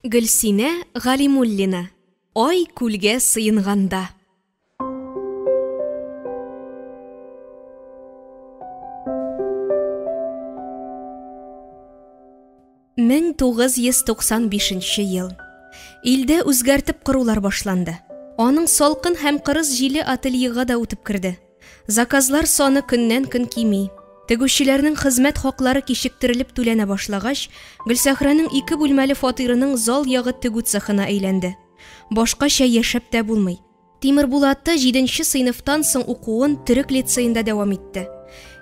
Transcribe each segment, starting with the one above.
Гөлсинә Галимуллина. Ай күлгә сыенганда. 1995 ел. Илдә үзгәртеп корулар башланды. Аның салкын һәм кырыс җиле ательега да үтеп керде. Заказлар саны көннән-көн кими. Тегүчеләрнең хезмәт хаклары кичектерелеп түләнә башлагач, Гөлсәхрәнең ике бүлмәле фатирының зал ягы тегү цехына әйләнде. Башкача яшәп тә булмый. Тимербулаты җиденче сыйныфтан соң укуын төрек лицеенда дәвам итте.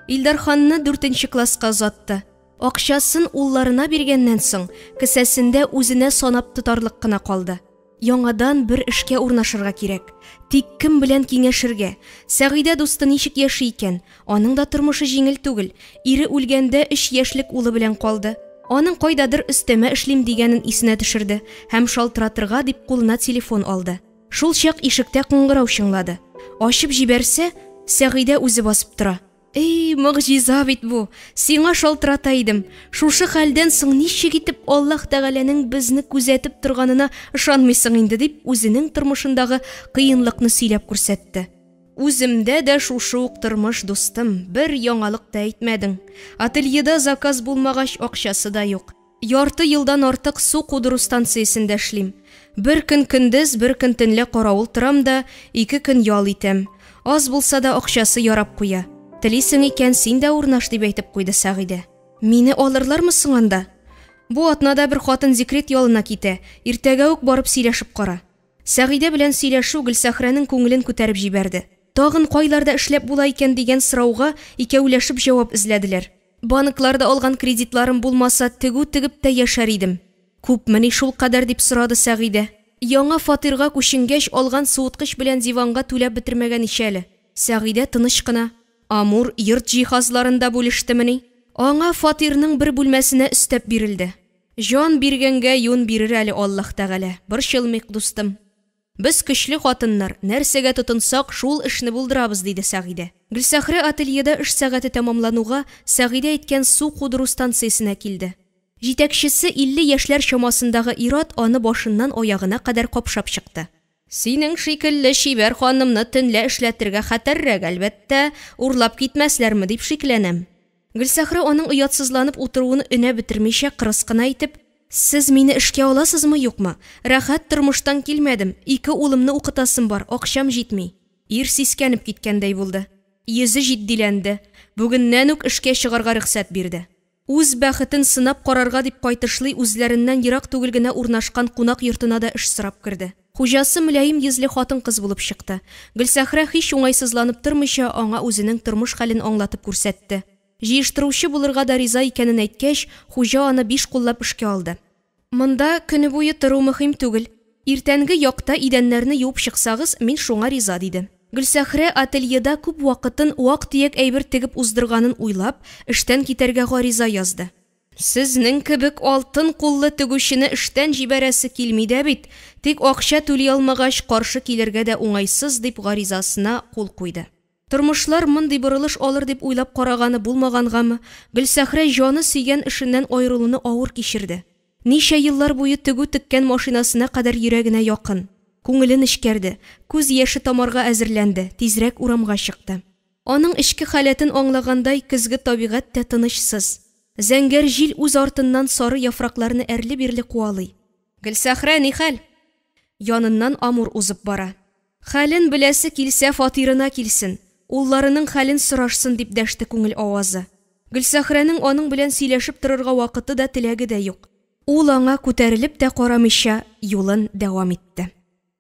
Илдарханны дүртенче класска озатты. Акчасын улларына биргәннән соң, кесәсендә үзенә санап тотарлык кына калды. Яңадан бер эшкә урнашырга кирәк. Тик кем белән киңәшергә? Сәгыйдә дусты ничек яши икән? Аның да тормышы җиңел түгел. Ире үлгәндә өч яшьлек улы белән калды. Аның кайдадыр өстәмә эшлим дигәнен исенә төшерде һәм шалтыратырга дип кулына телефон алды. Шулчак ишектә кыңгырау чыңлады. Ачып җибәрсә, Сәгыйдә үзе басып тора. Эй, могҗиза бит бу! Сиңа шалтырата идем. Шушы хәлдән соң ничек итеп Аллаһ Тәгаләнең безне күзәтеп торганына ышанмыйсың инде, дип үзенең тормышындагы кыенлыкны сөйләп күрсәтте. Үземдә дә шушы ук тормыш, дустым, бер яңалык та әйтмәдең. Ательеда заказ булмагач, акчасы да юк. Ярты елдан артык су кудыру станциясендә эшлим. Бер көн көндез, бер көн төнлә каравыл торам да, ике көн ял итәм. Аз булса да акчасы ярап куя. Телисең икән, син дә урнаш, дип әйтеп куйды Сәгыйдә. Мине алырлармы соң анда? Бу атнада бер хатын декрет ялына китә, иртәгә үк барып сөйләшеп кара. Сәгыйдә белән сөйләшү Гөлсәхрәнең күңелен күтәреп җибәрде. Тагын кайларда эшләп була икән дигән сорауга икәүләшеп җавап эзләделәр. Банкларда алган кредитларым булмаса, тегү тегеп тә яшәр идем. Күпмени шулкадәр дип сорады Сәгыйдә. Яңа фатирга күченгәч алган суыткыч белән диванга түләп бетермәгән ич әле. Сәгыйдә тыныч кына, Амур йорт җиһазларын да бүлештемени? Аңа фатирның бер бүлмәсенә өстәп бирелде. Җан биргәнгә юн бирер әле Аллаһ Тәгалә, борчылмыйк, дустым. Без көчле хатыннар, нәрсәгә тотынсак, шул эшне булдырабыз, диде Сәгыйдә. Гөлсәхрә ательеда эш сәгате тәмамлануга, Сәгыйдә әйткән су кудыру станциясенә килде. Җитәкчесе 50 яшьләр чамасындагы ир-ат аны башыннан аягына кадәр капшап чыкты. Синең шикелле чибәр ханымны төнлә эшләтергә хәтәррәк, әлбәттә, урлап китмәсләрме дип шикләнәм. Гөлсәхрә аның оятсызланып утыруын өнәп бетермичә, кырыс кына итеп, Сез мине эшкә аласызмы, юкмы? Рәхәт тормыштан килмәдем, ике улымны укытасым бар, акчам җитми. Ир сискәнеп киткәндәй булды. Йөзе җитдиләнде. Бүгеннән үк эшкә чыгарга рөхсәт бирде. Үз бәхетен сынап карарга дип кайтышлый үзләреннән ерак түгел генә урнашкан кунак йортына да эш сорап керде. Хуҗасы мөлаем йөзле хатын-кыз булып чыкты. Гөлсәхрә һич уңайсызланып тормыйча аңа үзенең тормыш хәлен аңлатып күрсәтте. Җыештыручы булырга да риза икәнен әйткәч, хуҗа аны биш куллап эшкә алды. Монда көне буе тору мөһим түгел. Иртәнге якта идәннәрне юып чыксагыз, мин шуңа риза, диде. Гөлсәхрә ательеда күп вакытын вак-төяк әйбер тегеп уздырганын уйлап, эштән китәргә гариза язды. Сезнең кебек алтын куллы тегүчене эштән җибәрәсе килми дә бит, тик акча түли алмагач, каршы килергә дә уңайсыз, дип гаризасына кул куйды. Тормышлар мондый борылыш алыр дип уйлап караганы булмагангамы, Гөлсәхрә җаны сөйгән эшеннән аерылуны авыр кичерде. Ничә еллар буе тегү теккән машинасына кадәр йөрәгенә якын. Күңеле нечкәрде, күз яше тамарга әзерләнде, тизрәк урамга чыкты. Аның эчке халәтен аңлагандай, көзге табигать тә тынычсыз. Зәңгәр җил үз артыннан сары яфракларны әрле-бирле куалый. Гөлсәхрә, нихәл? Яныннан Амур узып бара. Хәлен беләсе килсә, фатирына килсен, улларының хәлен сорашсын, дип дәште күңел авазы. Гөлсәхрәнең аның белән сөйләшеп торырга вакыты да, теләге дә юк. Ул аңа күтәрелеп тә карамыйча юлын дәвам итте.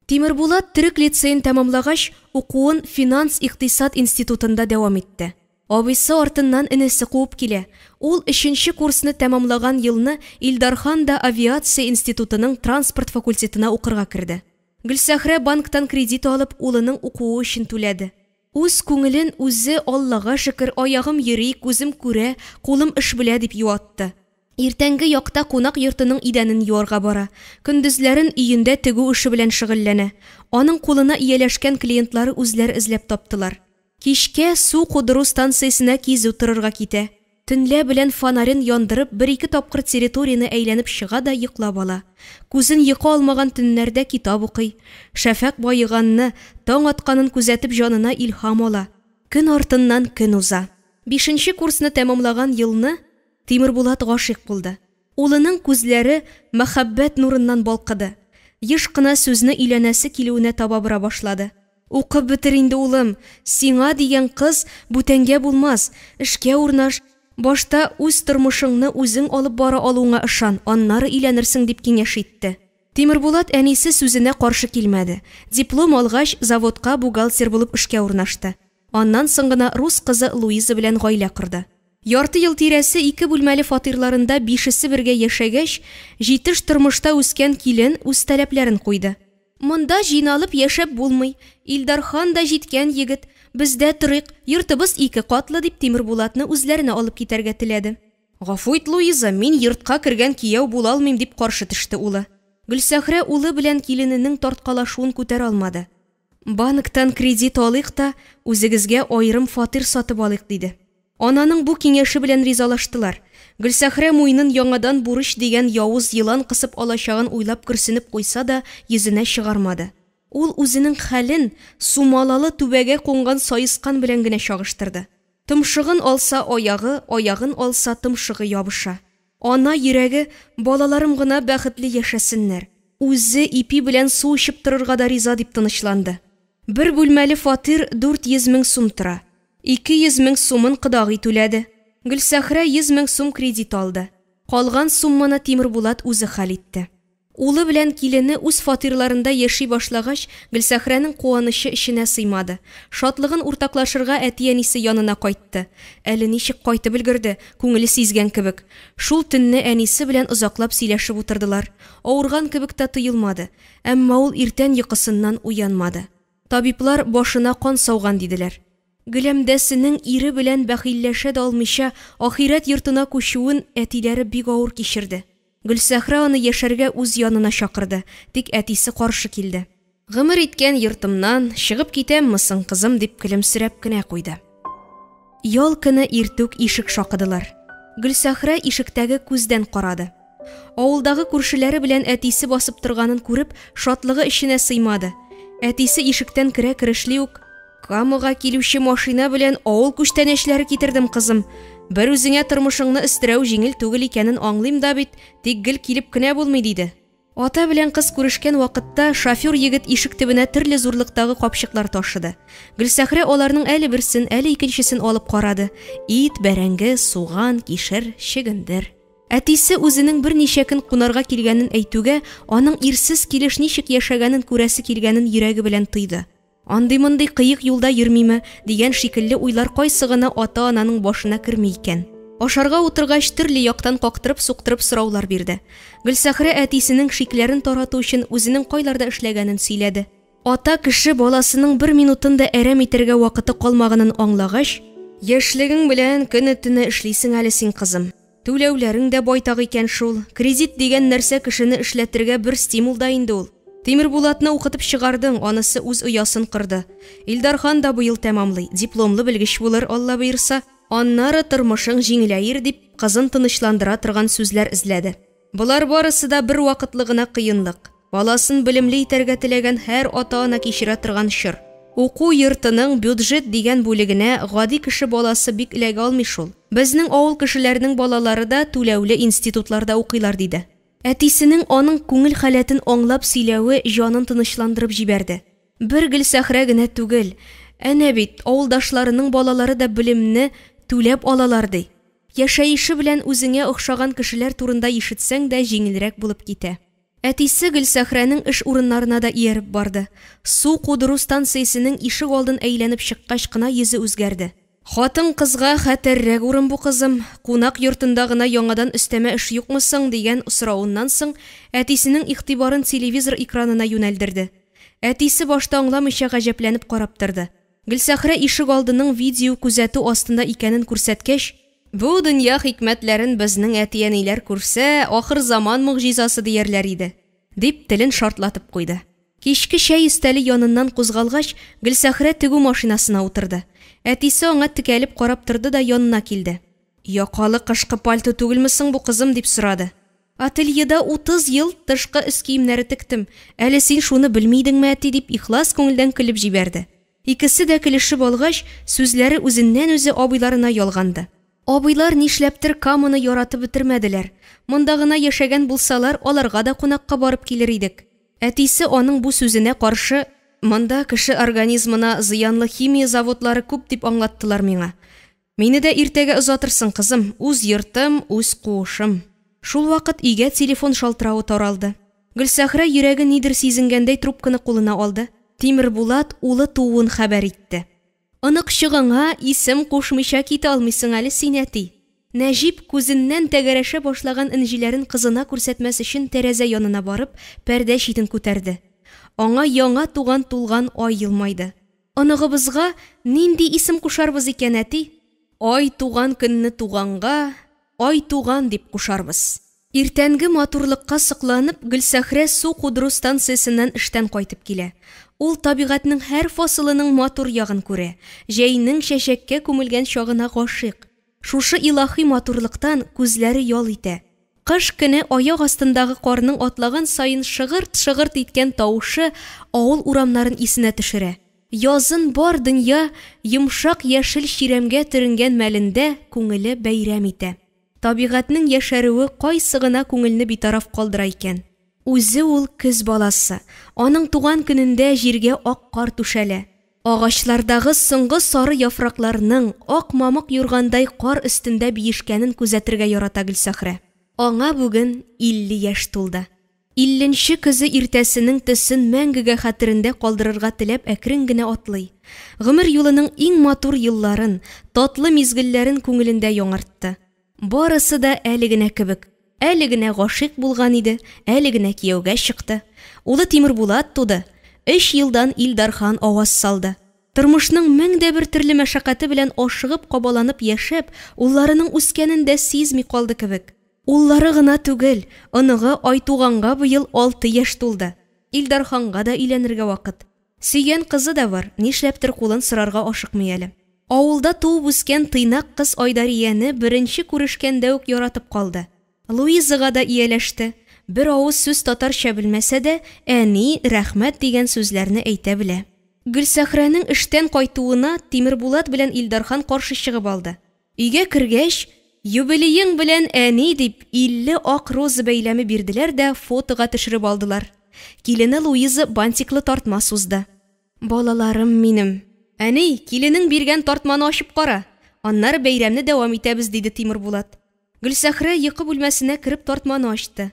Тимербулат төрек лицеен тәмамлагач, укуын финанс-икътисад институтында дәвам итте. Абыйсы артыннан энесе куып килә. Ул өченче курсны тәмамлаган елны Илдархан да авиация институтының транспорт факультетына укырга керде. Гөлсәхрә банктан кредит алып, улының укуы өчен түләде. Үз күңелен үзе, Аллага шөкер, аягым йөри, күзем күрә, кулым эш белә, дип юатты. Иртәнге якта кунак йортының идәнен юарга бара. Көндезләрен өендә тегү эше белән шөгыльләнә. Аның кулына ияләшкән клиентлары үзләре эзләп таптылар. Кичкә су кудыру станциясенә кизү торырга китә. Төнлә белән фонарен яндырып, бер-ике тапкыр территорияне әйләнеп чыга да йоклап ала. Күзен йокы алмаган төннәрдә китап укый. Шәфәкъ баеганны, таң атканын күзәтеп җанына илһам ала. Көн артыннан көн уза. Бишенче курсны тәмамлаган елны Тимербулат гашыйк булды. Улының күзләре мәхәббәт нурыннан балкыды. Еш кына сүзне өйләнәсе килүенә таба бора башлады. Укып бетер инде, улым, сиңа дигән кыз бүтәнгә булмас, эшкә урнаш, башта үз тормышыңны үзең алып бара алуыңа ышан, аннары өйләнерсең, дип киңәш итте. Тимербулат әнисе сүзенә каршы килмәде. Диплом алгач, заводка бухгалтер булып эшкә урнашты. Аннан соң гына рус кызы Луиза белән гаилә корды. Ярты ел тирәсе ике бүлмәле фатирларында бишесе бергә яшәгәч, җитеш тормышта үскән килен үз таләпләрен куйды. Монда җыйналып яшәп булмый, Илдархан да җиткән егет, бездә торыйк, йортыбыз ике катлы, дип Тимербулатны үзләренә алып китәргә теләде. Гафу ит, Луиза, мин йортка кергән кияү була алмыйм, дип каршы төште улы. Гөлсәхрә улы белән килененең тарткалашуын күтәрә алмады. Банктан кредит алыйк та, үзегезгә аерым фатир сатып алыйк, диде. Ананың бу киңәше белән ризалаштылар. Гөлсәхрә муенын яңадан бурыч дигән явыз елан кысып алачагын уйлап көрсенеп куйса да, йөзенә чыгармады. Ул үзенең хәлен сумалалы түбәгә кунган саескан белән генә чагыштырды. Томшыгын алса аягы, аягын алса томшыгы ябыша. Ана йөрәге, балаларым гына бәхетле яшәсеннәр, үзе ипи белән су эчеп торырга да риза дип тынычланды. Бер бүлмәле фатир 400 мең сум тора. 200 мең сумын кодагый түләде. Гөлсәхрә 100 мең сум кредит алды. Калган сумманы Тимербулат үзе хәл итте. Улы белән килене үз фатирларында яши башлагач, Гөлсәхрәнең куанычы эченә сыймады. Шатлыгын уртаклашырга әти-әнисе янына кайтты. Әле ничек кайтып өлгерде, күңеле сизгән кебек. Шул төнне әнисе белән озаклап сөйләшеп утырдылар. Авырган кебек тә тоелмады. Әмма ул иртән йокысыннан уянмады. Табиблар башына кан сауган диделәр. Гөләмдәсенең ире белән бәхилләшә дә алмыйча ахирәт йортына күчүен әтиләре бик авыр кичерде. Гөлсәхрә аны яшәргә үз янына чакырды, тик әтисе каршы килде. Гомер иткән йортымнан чыгып китәмме соң, кызым, дип көлемсерәп кенә куйды. Ял көне иртүк ишек шакыдылар. Гөлсәхрә ишектәге күздән карады. Авылдагы күршеләре белән әтисе басып торганын күреп, шатлыгы эченә сыймады. Әтисе ишектән керә керешли үк, Камага килүче машина белән авыл күчтәнәчләре китердем, кызым. Бер үзеңә тормышыңны өстерәү җиңел түгел икәнен аңлыйм да бит, тик гел килеп кенә булмый, диде. Ата белән кыз күрешкән вакытта шофер егет ишек төбенә төрле зурлыктагы капчыклар ташыды. Гөлсәхрә аларның әле берсен, әле икенчесен алып карады. Ит, бәрәңге, суган, кишер, чөгендер. Әтисе үзенең берничә көн кунарга килгәнен әйтүгә, аның ирсез килеш ничек яшәгәнен күрәсе килгәнен йөрәге белән тойды. Андый-мондый кыек юлда йөрмиме, дигән шикелле уйлар кайсы гына ата-ананың башына керми икән. Ашарга утыргач, төрле яктан кактырып-суктырып сораулар бирде. Гөлсәхрә әтисенең шикләрен тарату өчен үзенең кайларда эшләгәнен сөйләде. Ата кеше баласының бер минутын да әрәм итәргә вакыты калмаганын аңлагач, Яшьлегең белән көне-төне эшлисең әле син, кызым. Түләүләрең дә байтак икән шул. Кредит дигән нәрсә кешене эшләтергә бер стимул да инде ул. Тимербулатны укытып чыгардың, анысы үз оясын корды. Илдархан да быел тәмамлый, дипломлы белгеч булыр, Алла боерса. Аннары тормышың җиңеләер, дип, кызын тынычландыра торган сүзләр эзләде. Болар барысы да бер вакытлы гына кыенлык. Баласын белемле итәргә теләгән һәр ата-ана кичерә торган чор. Уку йортының бюджет дигән бүлегенә гади кеше баласы бик эләгә алмый шул. Безнең авыл кешеләренең балалары да түләүле институтларда укыйлар, диде. Әтисенең аның күңел халәтен аңлап сөйләве җанын тынычландырып җибәрде. Бер Гөлсәхрә генә түгел, әнә бит, авылдашларының балалары да белемне түләп алалар, ди. Яшәеше белән үзеңә охшаган кешеләр турында ишетсәң дә җиңелрәк булып китә. Әтисе Гөлсәхрәнең эш урыннарына да ияреп барды. Су кудыру станциясенең ишек алдын әйләнеп чыккач кына йөзе үзгәрде. Хатын-кызга хәтәррәк урын бу, кызым, кунак йортында гына яңадан өстәмә эш юкмы соң, дигән соравыннан соң, әтисенең игътибарын телевизор экранына юнәлдерде. Әтисе башта аңламыйча гаҗәпләнеп карап торды. Гөлсәхрә ишек алдының видеокүзәтү астында икәнен күрсәткәч, Бу дөнья хикмәтләрен безнең әти-әниләр күрсә, ахырзаман могҗизасы диярләр иде, дип телен шартлатып куйды. Кичке чәй өстәле яныннан кузгалгач, Гөлсәхрә тегү машинасына утырды. Әтисе аңа текәлеп карап торды да янына килде. Якалы кышкы пальто түгелме соң бу, кызым, дип сорады. Ательеда 30 ел тышкы өс киемнәре тектем. Әле син шуны белми идеңме, әти, дип ихлас күңелдән көлеп җибәрде. Икесе дә көлешеп алгач, сүзләре үзеннән-үзе абыйларына ялганды. Абыйлар нишләптер Каманы яратып бетермәделәр. Монда гына яшәгән булсалар, аларга да кунакка барып килер идек. Әтисе аның бу сүзенә каршы, Монда кеше организмына зыянлы химия заводлары күп дип аңлаттылар миңа. Мине дә иртәгә озатырсың, кызым, үз йортым, үз куышым. Шулвакыт өйгә телефон шалтыравы таралды. Гөлсәхрә йөрәге нидер сизенгәндәй трубканы кулына алды. Тимербулат улы тууын хәбәр итте. Оныкчыгыңа исем кушмыйча китә алмыйсың әле син, әти. Нәҗип, күзеннән тәгәрәшә башлаган энҗеләрен кызына күрсәтмәс өчен тәрәзә янына барып, пәрдә читен күтәрде. Аңа яңа туган тулган ай елмайды. Оныгыбызга нинди исем кушарбыз икән, әти? Ай туган көнне туганга, Айтуган дип кушарбыз. Иртәнге матурлыкка сокланып, Гөлсәхрә су кудыру станциясеннән эштән кайтып килә. Ул табигатьнең һәр фасылының матур ягын күрә, җәйнең чәчәккә күмелгән чагына гашыйк. Шушы илаһи матурлыктан күзләре ял итә. Кыш көне аяк астындагы карның атлаган саен шыгырт-шыгырт иткән тавышы авыл урамнарын исенә төшерә. Язын бар дөнья йомшак яшел чирәмгә төренгән мәлендә күңеле бәйрәм итә. Табигатьнең яшәрүе кайсы гына күңелне битараф калдыра икән? Үзе ул көз баласы. Аның туган көнендә җиргә ак кар түшәлә. Агачлардагы соңгы сары яфракларның ак мамык юргандай кар өстендә биешкәнен күзәтергә ярата Гөлсәхрә. Аңа бүген 50 яшь тулды. Илленче көзе иртәсенең төсен мәңгегә хәтерендә калдырырга теләп әкрен генә атлый. Гомер юлының иң матур елларын, татлы мизгелләрен күңелендә яңартты. Барысы да әле генә кебек. Әле генә гашыйк булган иде, әле генә кияүгә чыкты. Улы Тимербулат туды. Өч елдан Илдархан аваз салды. Тормышның мең дә бер төрле мәшәкате белән ашыгып-кабаланып яшәп, улларының үскәнен дә сизми калды кебек. Уллары гына түгел, оныгы Айтуганга быел алты яшь тулды. Илдарханга да өйләнергә вакыт. Сөйгән кызы да бар, нишләптер кулын сорарга ашыкмый әле. Авылда туып үскән тыйнак кыз Айдарияне беренче күрешкәндә үк яратып калды. Луизага да ияләште. Бер авыз сүз татарча белмәсә дә, әни, рәхмәт дигән сүзләрне әйтә белә. Гөлсәхрәнең эштән кайтуына Тимербулат белән Илдархан каршы чыгып алды. Өйгә кергәч, Юбилеең белән, әни, дип, 50 ак роза бәйләме бирделәр дә фотога төшереп алдылар. Килене Луиза бантиклы тартма сузды. Балаларым минем. Әни, киленең биргән тартманы ачып кара. Аннары бәйрәмне дәвам итәбез, диде Тимербулат. Гөлсәхрә йокы бүлмәсенә кереп тартманы ачты.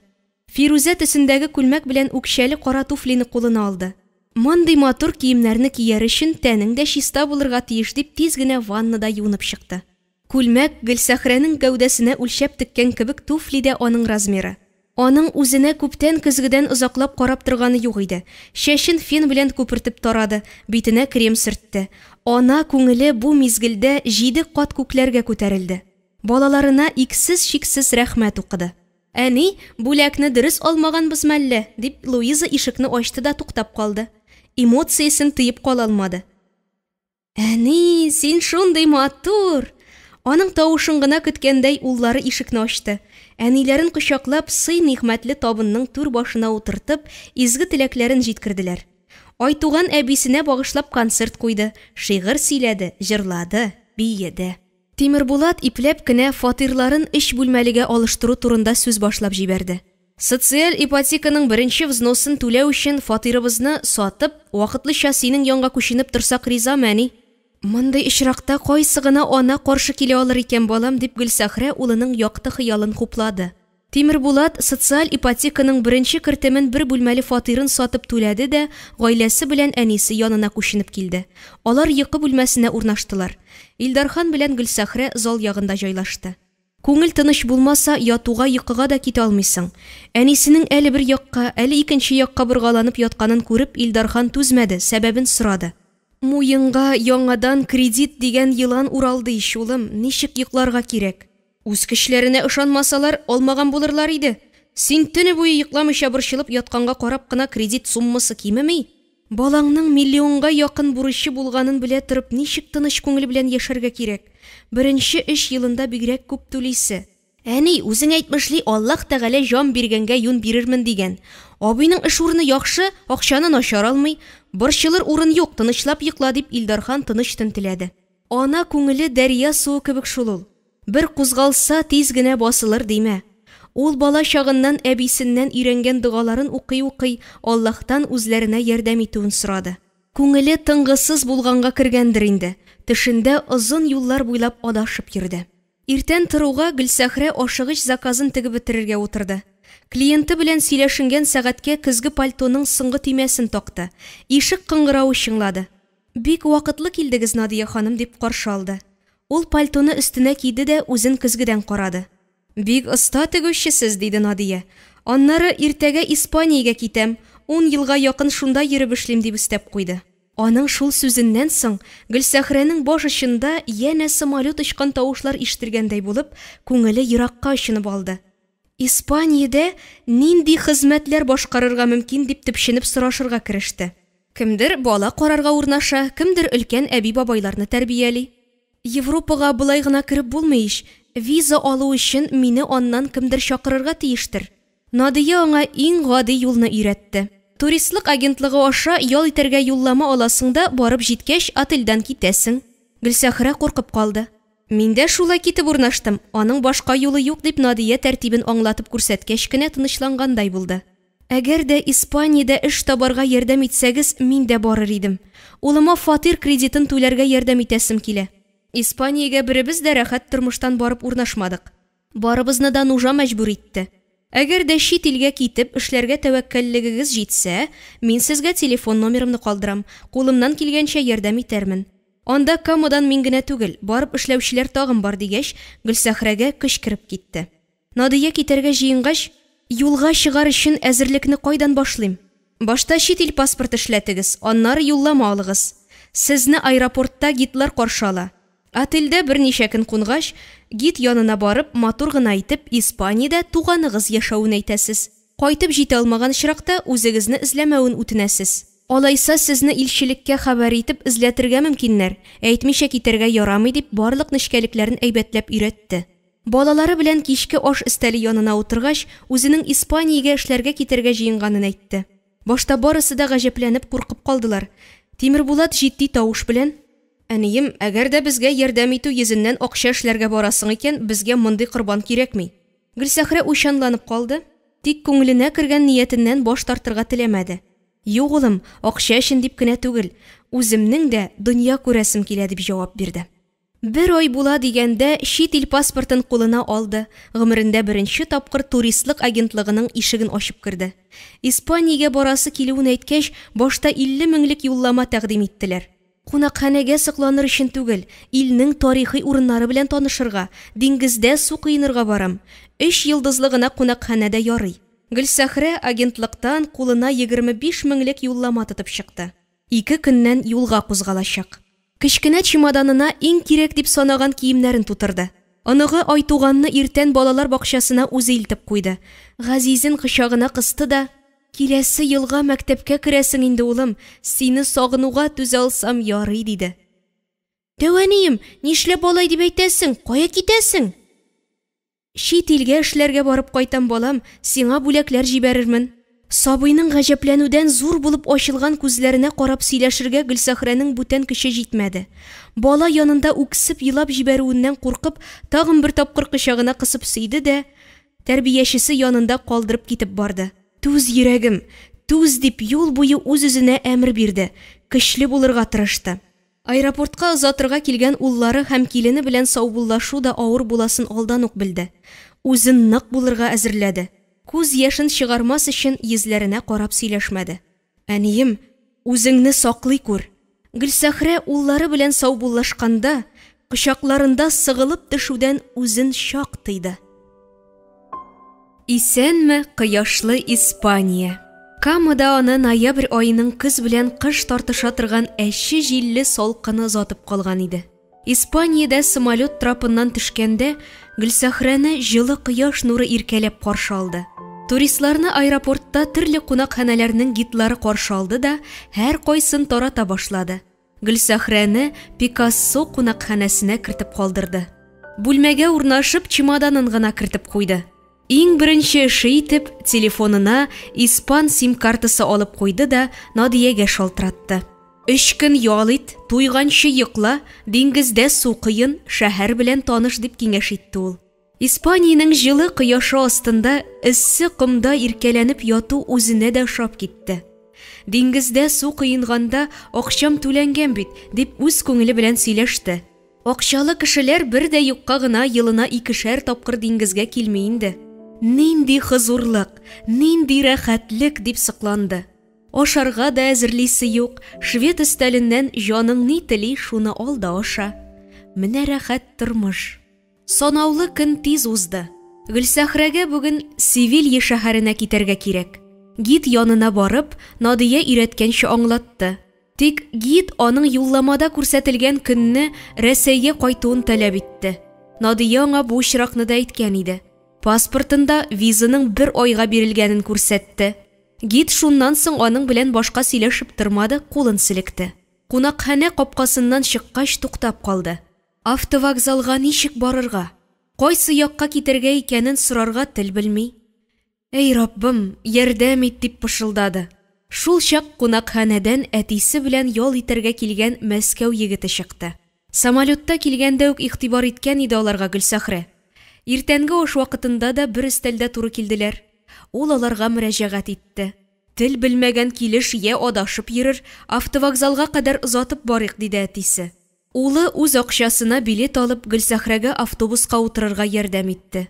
Фирүзә төсендәге күлмәк белән үкчәле кара туфлине кулына алды. Мондый матур киемнәрне кияр өчен тәнең дә чиста булырга тиеш, дип тиз генә ваннада юынып чыкты. Күлмәк Гөлсәхрәнең гәүдәсенә үлчәп теккән кебек туфли дә аның размеры. Аның үзенә күптән көзгедән озаклап карап торганы юк иде. Чәчен фен белән күпертеп тарады, битенә крем сөртте. Ана күңеле бу мизгелдә җиде кат күкләргә күтәрелде. Балаларына иксез-чиксез рәхмәт укыды. Әни, бүләкне дөрес алмаганбыз мәллә? дип Луиза ишекне ачты да туктап калды. Эмоциясен тыеп кала алмады. Әни, син шундый матур! Аның тавышын гына көткәндәй уллары ишекне ачты. Әниләрен кочаклап, сый-нигъмәтле табынның түр башына утыртып, изге теләкләрен җиткерделәр. Айтуган әбисенә багышлап концерт куйды, шигырь сөйләде, җырлады, биеде. Тимербулат ипләп кенә фатирларын өч бүлмәлегә алыштыру турында сүз башлап җибәрде. Социаль ипотеканың беренче взносын түләү өчен фатирыбызны сатып, вакытлыча синең янга күченеп торсак ризамы, әни? Мондый очракта кайсы гына ана каршы килә алыр икән, балам, дип Гөлсәхрә улының якты хыялын хуплады. Тимербулат социаль ипотеканың беренче кертемен бер бүлмәле фатирын сатып түләде дә, гаиләсе белән әнисе янына күченеп килде. Алар йокы бүлмәсенә урнаштылар. Илдархан белән Гөлсәхрә зал ягында җайлашты. Күңел тыныч булмаса, ятуга йокыга да китә алмыйсың. Әнисенең әле бер якка, әле икенче якка боргаланып ятканын күреп, Илдархан түзмәде, сәбәбен сорады. Муенга яңадан кредит дигән елан уралды ич, улым, ничек йокларга кирәк? Үз көчләренә ышанмасалар, алмаган булырлар иде. Син төне буе йокламыйча борчылып ятканга карап кына кредит суммасы кимеми. Балаңның миллионга якын бурычы булганын белә торып, ничек тыныч күңел белән яшәргә кирәк? Беренче өч елында бигрәк күп түлисе. Әни, үзең әйтмешли, Аллаһ Тәгалә җан биргәнгә юн бирермен дигән. Абыйның эш урыны яхшы, акчаны начар алмый. Борчылыр урын юк, тынычлап йокла, дип Илдархан тыныч төн теләде. Ана күңеле дәрья суы кебек шул ул. Бер кузгалса, тиз генә басылыр димә. Ул бала чагыннан әбисеннән өйрәнгән догаларын укый-укый, Аллаһтан үзләренә ярдәм итүен сорады. Күңеле тынгысыз булганга кергәндер инде, төшендә озын юллар буйлап адашып йөрде. Иртән торуга Гөлсәхрә ашыгыч заказын тегеп бетерергә утырды. Клиенты белән сөйләшенгән сәгатькә көзге пальтоның соңгы төймәсен такты. Ишек кыңгыравы чыңлады. Бик вакытлы килдегез, Надия ханым, дип каршы алды. Ул пальтоны өстенә киде дә үзен көзгедән карады. Бик оста тегүче сез, диде Надия. Аннары, иртәгә Испаниягә китәм, ун елга якын шунда йөреп эшлим, дип өстәп куйды. Аның шул сүзеннән соң, Гөлсәхрәнең баш очында янә самолет очкан тавышлар ишетелгәндәй булып, күңеле еракка очынып алды. Испаниядә нинди хезмәтләр башкарырга мөмкин дип төпченеп сорашырга кереште. Кемдер бала карарга урнаша, кемдер өлкән әби-бабайларны тәрбияли. Европага болай гына кереп булмый ич, виза алу өчен мине аннан кемдер чакырырга тиештер. Надия аңа иң гади юлны өйрәтте. Туристлык агентлыгы аша ял итәргә юллама аласың да, барып җиткәч, отельдән китәсең. Гөлсәхрә куркып калды. Мин дә шулай китеп урнаштым, аның башка юлы юк, дип Надия тәртибен аңлатып күрсәткәч кенә тынычлангандай булды. Әгәр дә Испаниядә эш табарга ярдәм итсәгез, мин дә барыр идем. Улыма фатир кредитын түләргә ярдәм итәсем килә. Испаниягә беребез дә рәхәт тормыштан барып урнашмадык. Барыбызны да нужа мәҗбүр итте. Әгәр дә чит илгә китеп эшләргә тәвәккәллегегез җитсә, мин сезгә телефон номерымны калдырам, кулымнан килгәнчә ярдәм итәрмен. Анда Камадан мин генә түгел, барып эшләүчеләр тагын бар, дигәч, Гөлсәхрәгә көч кереп китте. Надия китәргә җыенгач, Юлга чыгар өчен әзерлекне кайдан башлыйм? Башта чит ил паспорты эшләтегез, аннары юллама алыгыз. Сезне аэропортта гидлар каршы ала. Отельдә берничә көн кунгач, гид янына барып, матур гына итеп, Испаниядә туганыгыз яшәвен әйтәсез. Кайтып җитә алмаган очракта, үзегезне эзләмәвен үтенәсез. Алайса сезне илчелеккә хәбәр итеп, эзләтергә мөмкиннәр, әйтмичә китәргә ярамый, дип, барлык нечкәлекләрен әйбәтләп өйрәтте. Балалары белән кичке аш өстәле янына утыргач, үзенең Испаниягә эшләргә китәргә җыенганын әйтте. Башта барысы да гаҗәпләнеп, куркып калдылар. Тимербулат җитди тавыш белән: Әнием, әгәр дә безгә ярдәм итү йөзеннән акча эшләргә барасың икән, безгә мондый корбан кирәкми. Гөлсәхрә уйчанланып калды, тик күңеленә кергән ниятеннән баш тартырга теләмәде. Юк, улым, акча өчен дип кенә түгел, үземнең дә дөнья күрәсем килә, дип җавап бирде. Бер ай була дигәндә, чит ил паспортын кулына алды, гомерендә беренче тапкыр туристлык агентлыгының ишеген ачып керде. Испаниягә барасы килүен әйткәч, башта 50 меңлек юллама тәкъдим иттеләр. Кунакханәгә сокланыр өчен түгел, илнең тарихи урыннары белән танышырга, диңгездә су коенырга барам. Өч йолдызлы гына кунакханә дә ярый. Гөлсәхрә агентлыктан кулына 25 меңлек юллама тотып чыкты. Ике көннән юлга кузгалачак. Кечкенә чемоданына иң кирәк дип санаган киемнәрен тутырды. Оныгы Айтуганны иртән балалар бакчасына үзе илтеп куйды. Газизен кочагына кысты да, Киләсе елга мәктәпкә керәсең инде, улым, сине сагынуга түзә алсам ярый, диде. Дәү әнием, нишләп алай дип әйтәсең, кая китәсең? Чит илгә эшләргә барып кайтам, балам, сиңа бүләкләр җибәрермен. Сабыйның гаҗәпләнүдән зур булып ачылган күзләренә карап сөйләшергә Гөлсәхрәнең бүтән көче җитмәде. Бала янында үксеп елап җибәрүеннән куркып, тагын бер тапкыр кочагына кысып сөйде дә, тәрбиячесе янында калдырып китеп барды. Түз, йөрәгем, түз, дип юл буе үз-үзенә әмер бирде, көчле булырга тырышты. Аэропортка озатырга килгән уллары һәм килене белән саубуллашу да авыр буласын алдан ук белде. Үзен нык булырга әзерләде. Күз яшен чыгармас өчен йөзләренә карап сөйләшмәде. Әнием, үзеңне саклый күр. Гөлсәхрә уллары белән саубуллашканда, кочакларында сыгылып төшүдән үзен чак тыйды. Исәнме, кояшлы Испания! Камада аны ноябрь аеның көз белән кыш тартыша торган әче җилле салкыны озатып калган иде. Испаниядә самолет трапыннан төшкәндә, Гөлсәхрәне җылы кояш нуры иркәләп каршы алды. Туристларны аэропортта төрле кунакханәләрнең гидлары каршы алды да, һәркайсын тарата башлады. Гөлсәхрәне Пикассо кунакханәсенә кертеп калдырды. Бүлмәгә урнашып, чемоданын гына кертеп куйды. Иң беренче эше итеп, телефонына испан сим-картасы алып куйды да Надиягә шалтыратты. Өч көн ял ит, туйганчы йокла, диңгездә су коен, шәһәр белән таныш, дип киңәш итте ул. Испаниянең җылы кояшы астында эссе комда иркәләнеп яту үзенә дә ошап китте. Диңгездә су коенганда акчам түләнгән бит, дип үз күңеле белән сөйләште. Акчалы кешеләр бер дә юкка гына елына икешәр тапкыр диңгезгә килми инде. Нинди хозурлык, нинди рәхәтлек, дип сокланды. Ашарга да әзерлисе юк, швед өстәленнән җаның ни тели, шуны ал да аша. Менә рәхәт тормыш. Санаулы көн тиз узды. Гөлсәхрәгә бүген Севилья шәһәренә китәргә кирәк. Гид янына барып, Надия өйрәткәнчә аңлатты. Тик гид аның юлламада күрсәтелгән көнне Рәсәйгә кайтуын таләп итте. Надия аңа бу очракны да әйткән иде. Паспортында визаның бер айга бирелгәнен күрсәтте. Гид шуннан соң аның белән башка сөйләшеп тормады, кулын селекте. Кунакханә капкасыннан чыккач туктап калды. Автовокзалга ничек барырга, кайсы якка китәргә икәнен сорарга тел белми. Әй, Раббым, ярдәм ит, дип пышылдады. Шул чак кунакханәдән әтисе белән ял итәргә килгән Мәскәү егете чыкты. Самолетта килгәндә үк игътибар иткән иде аларга Гөлсәхрә. Иртәнге аш вакытында да бер өстәлдә туры килделәр. Ул аларга мөрәҗәгать итте. Тел белмәгән килеш йә адашып йөрер, автовокзалга кадәр озатып барыйк, диде әтисе. Улы үз акчасына билет алып Гөлсәхрәгә автобуска утырырга ярдәм итте.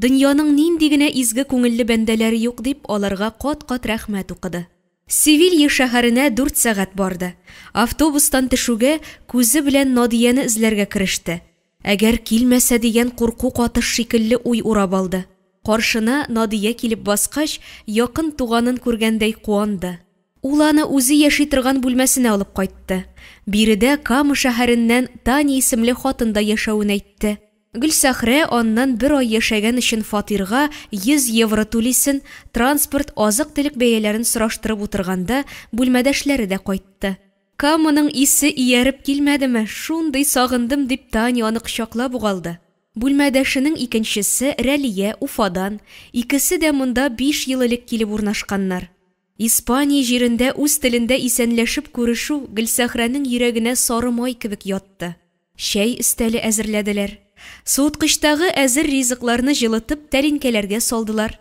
Дөньяның нинди генә изге күңелле бәндәләре юк дип, аларга кат-кат рәхмәт укыды. Севилья шәһәренә дүрт сәгать барды. Автобустан төшүгә, күзе белән Надияне эзләргә кереште. Әгәр килмәсә дигән курку катыш шикелле уй урап алды. Каршына Надия килеп баскач, якын туганын күргәндәй куанды. Ул аны үзе яши торган бүлмәсенә алып кайтты. Биредә Кама шәһәреннән Таня исемле хатын да яшәвен әйтте. Гөлсәхрә аннан бер ай яшәгән өчен фатирга 100 евро түлисен, транспорт, азык-төлек бәяләрен сораштырып утырганда, бүлмәдәшләре дә кайтты. Каманың исе ияреп килмәдеме, шундый сагындым, дип Таня аны кочаклап ук алды. Бүлмәдәшенең икенчесе, Рәлия, Уфадан, икесе дә монда биш ел элек килеп урнашканнар. Испания җирендә үз телендә исәнләшеп күрешү Гөлсәхрәнең йөрәгенә сары май кебек ятты. Чәй өстәле әзерләделәр. Суыткычтагы әзер ризыкларны җылытып тәлинкәләргә салдылар.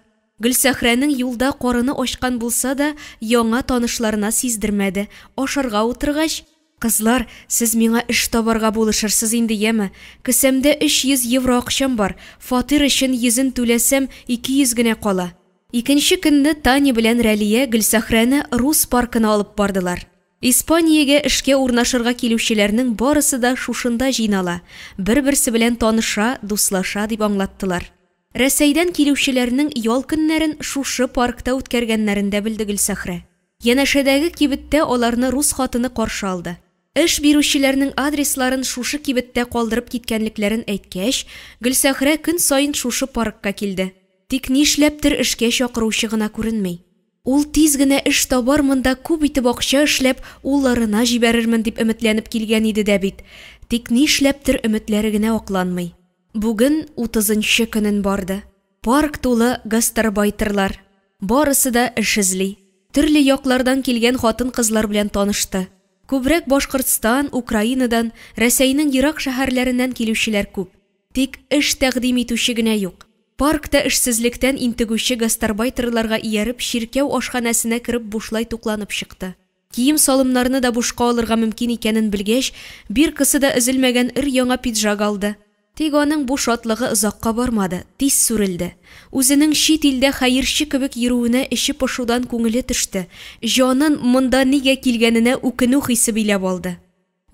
Гөлсәхрәнең юлда карыны ачкан булса да, яңа танышларына сиздермәде. Ашарга утыргач, Кызлар, сез миңа эш табарга булышырсыз инде, яме? Кесәмдә 300 евро акчам бар, фатир өчен йөзен түләсәм, 200 генә кала. Икенче көнне Таня белән Рәлия Гөлсәхрәне Рус паркына алып бардылар. Испаниягә эшкә урнашырга килүчеләрнең барысы да шушында җыйнала, бер-берсе белән таныша, дуслаша, дип аңлаттылар. Рәсәйдән килүчеләрнең ял көннәрен шушы паркта үткәргәннәрен дә белде Гөлсәхрә. Янәшәдәге кибеттә аларны рус хатыны каршы алды. Эш бирүчеләрнең адресларын шушы кибеттә калдырып киткәнлекләрен әйткәч, Гөлсәхрә көн саен шушы паркка килде. Тик нишләптер эшкә чакыручы гына күренми. Ул тиз генә эш табармын да күп итеп акча эшләп, улларына җибәрермен дип өметләнеп килгән иде дә бит. Тик нишләптер өметләре генә акланмый. Бүген утызынчы көнен барды. Парк тулы гастарбайтерлар. Барысы да эш эзли. Төрле яклардан килгән хатын-кызлар белән танышты. Күбрәк Башкортстан, Украинадан, Рәсәйнең ерак шәһәрләреннән килүчеләр күп. Тик эш тәкъдим итүче генә юк. Паркта эшсезлектән интегүче гастарбайтерларга ияреп чиркәү ашханәсенә кереп бушлай тукланып чыкты. Кием-салымнарны да бушка алырга мөмкин икәнен белгәч, биркасы да өзелмәгән өр-яңа пиджак алды. Тик аның бу шатлыгы озакка бармады, тиз сүрелде. Үзенең чит илдә хәерче кебек йөрүенә эче пошудан күңеле төште, җанын монда нигә килгәненә үкенү хисе биләп алды.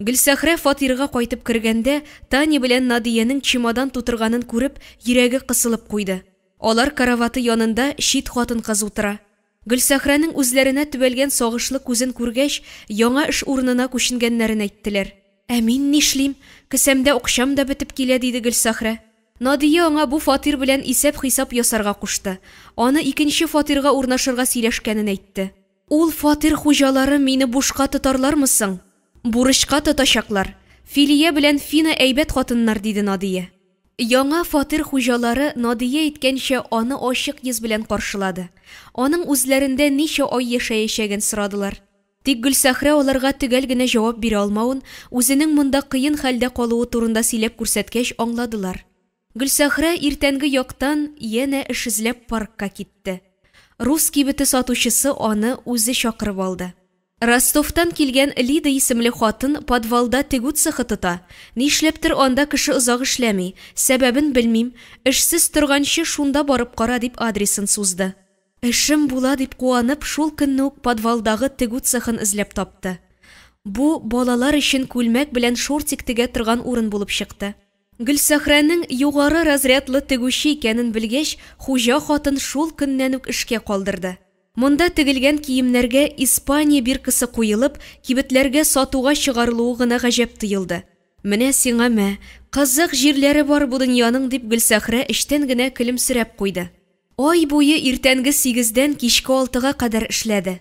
Гөлсәхрә фатирга кайтып кергәндә, Таня белән Надиянең чемодан тутырганын күреп, йөрәге кысылып куйды. Алар караваты янында чит хатын-кыз утыра. Гөлсәхрәнең үзләренә төбәлгән сагышлы күзен күргәч, яңа эш урынына күченгәннәрен әйттеләр. Ә мин нишлим? Кесәмдә акчам да бетеп килә, диде Гөлсәхрә. Надия аңа бу фатир белән исәп-хисап ясарга кушты. Аны икенче фатирга урнашырга сөйләшкәнен әйтте. Ул фатир хуҗалары мине бушка тотарлармы соң? Бурычка тотачаклар. Филия белән Фина әйбәт хатыннар, диде Надия. Яңа фатир хуҗалары Надия әйткәнчә аны ачык йөз белән каршылады. Аның үзләрендә ничә ай яшәячәген сорадылар. Тик Гөлсәхрә аларга төгәл генә җавап бирә алмавын, үзенең монда кыен хәлдә калуы турында сөйләп күрсәткәч аңладылар. Гөлсәхрә иртәнге яктан янә эш эзләп паркка китте. Рус кибете сатучысы аны үзе чакырып алды. Ростовтан килгән Лида исемле хатын подвалда тегү цехы тота. Нишләптер анда кеше озак эшләми, сәбәбен белмим, эшсез торганчы шунда барып кара, дип адресын сузды. Эшем була дип куанып, шул көнне үк подвалдагы тегү цехын эзләп тапты. Бу балалар өчен күлмәк белән шортик тегә торган урын булып чыкты. Гөлсәхрәнең югары разрядлы тегүче икәнен белгәч, хуҗа хатын шул көннән үк эшкә калдырды. Монда тегелгән киемнәргә Испания биркасы куелып, кибетләргә сатуга чыгарылуы гына гаҗәп тоелды. Менә сиңа мә, кызык җирләре бар бу дөньяның, дип Гөлсәхрә эчтән генә көлемсерәп куйды. Ай буе иртәнге сигездән кичке алтыга кадәр эшләде.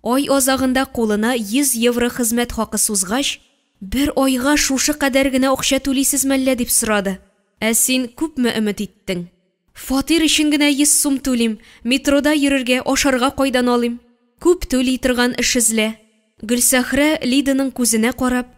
Ай азагында кулына 100 евро хезмәт хакы сузгач, Бер айга шушы кадәр генә акча түлисез мәллә, дип сорады. Ә син күпме өмет иттең? Фатир өчен генә 100 сум түлим, метрода йөрергә, ашарга кайдан алыйм? Күп түли торган эш эзлә. Гөлсәхрә Лиданың күзенә карап,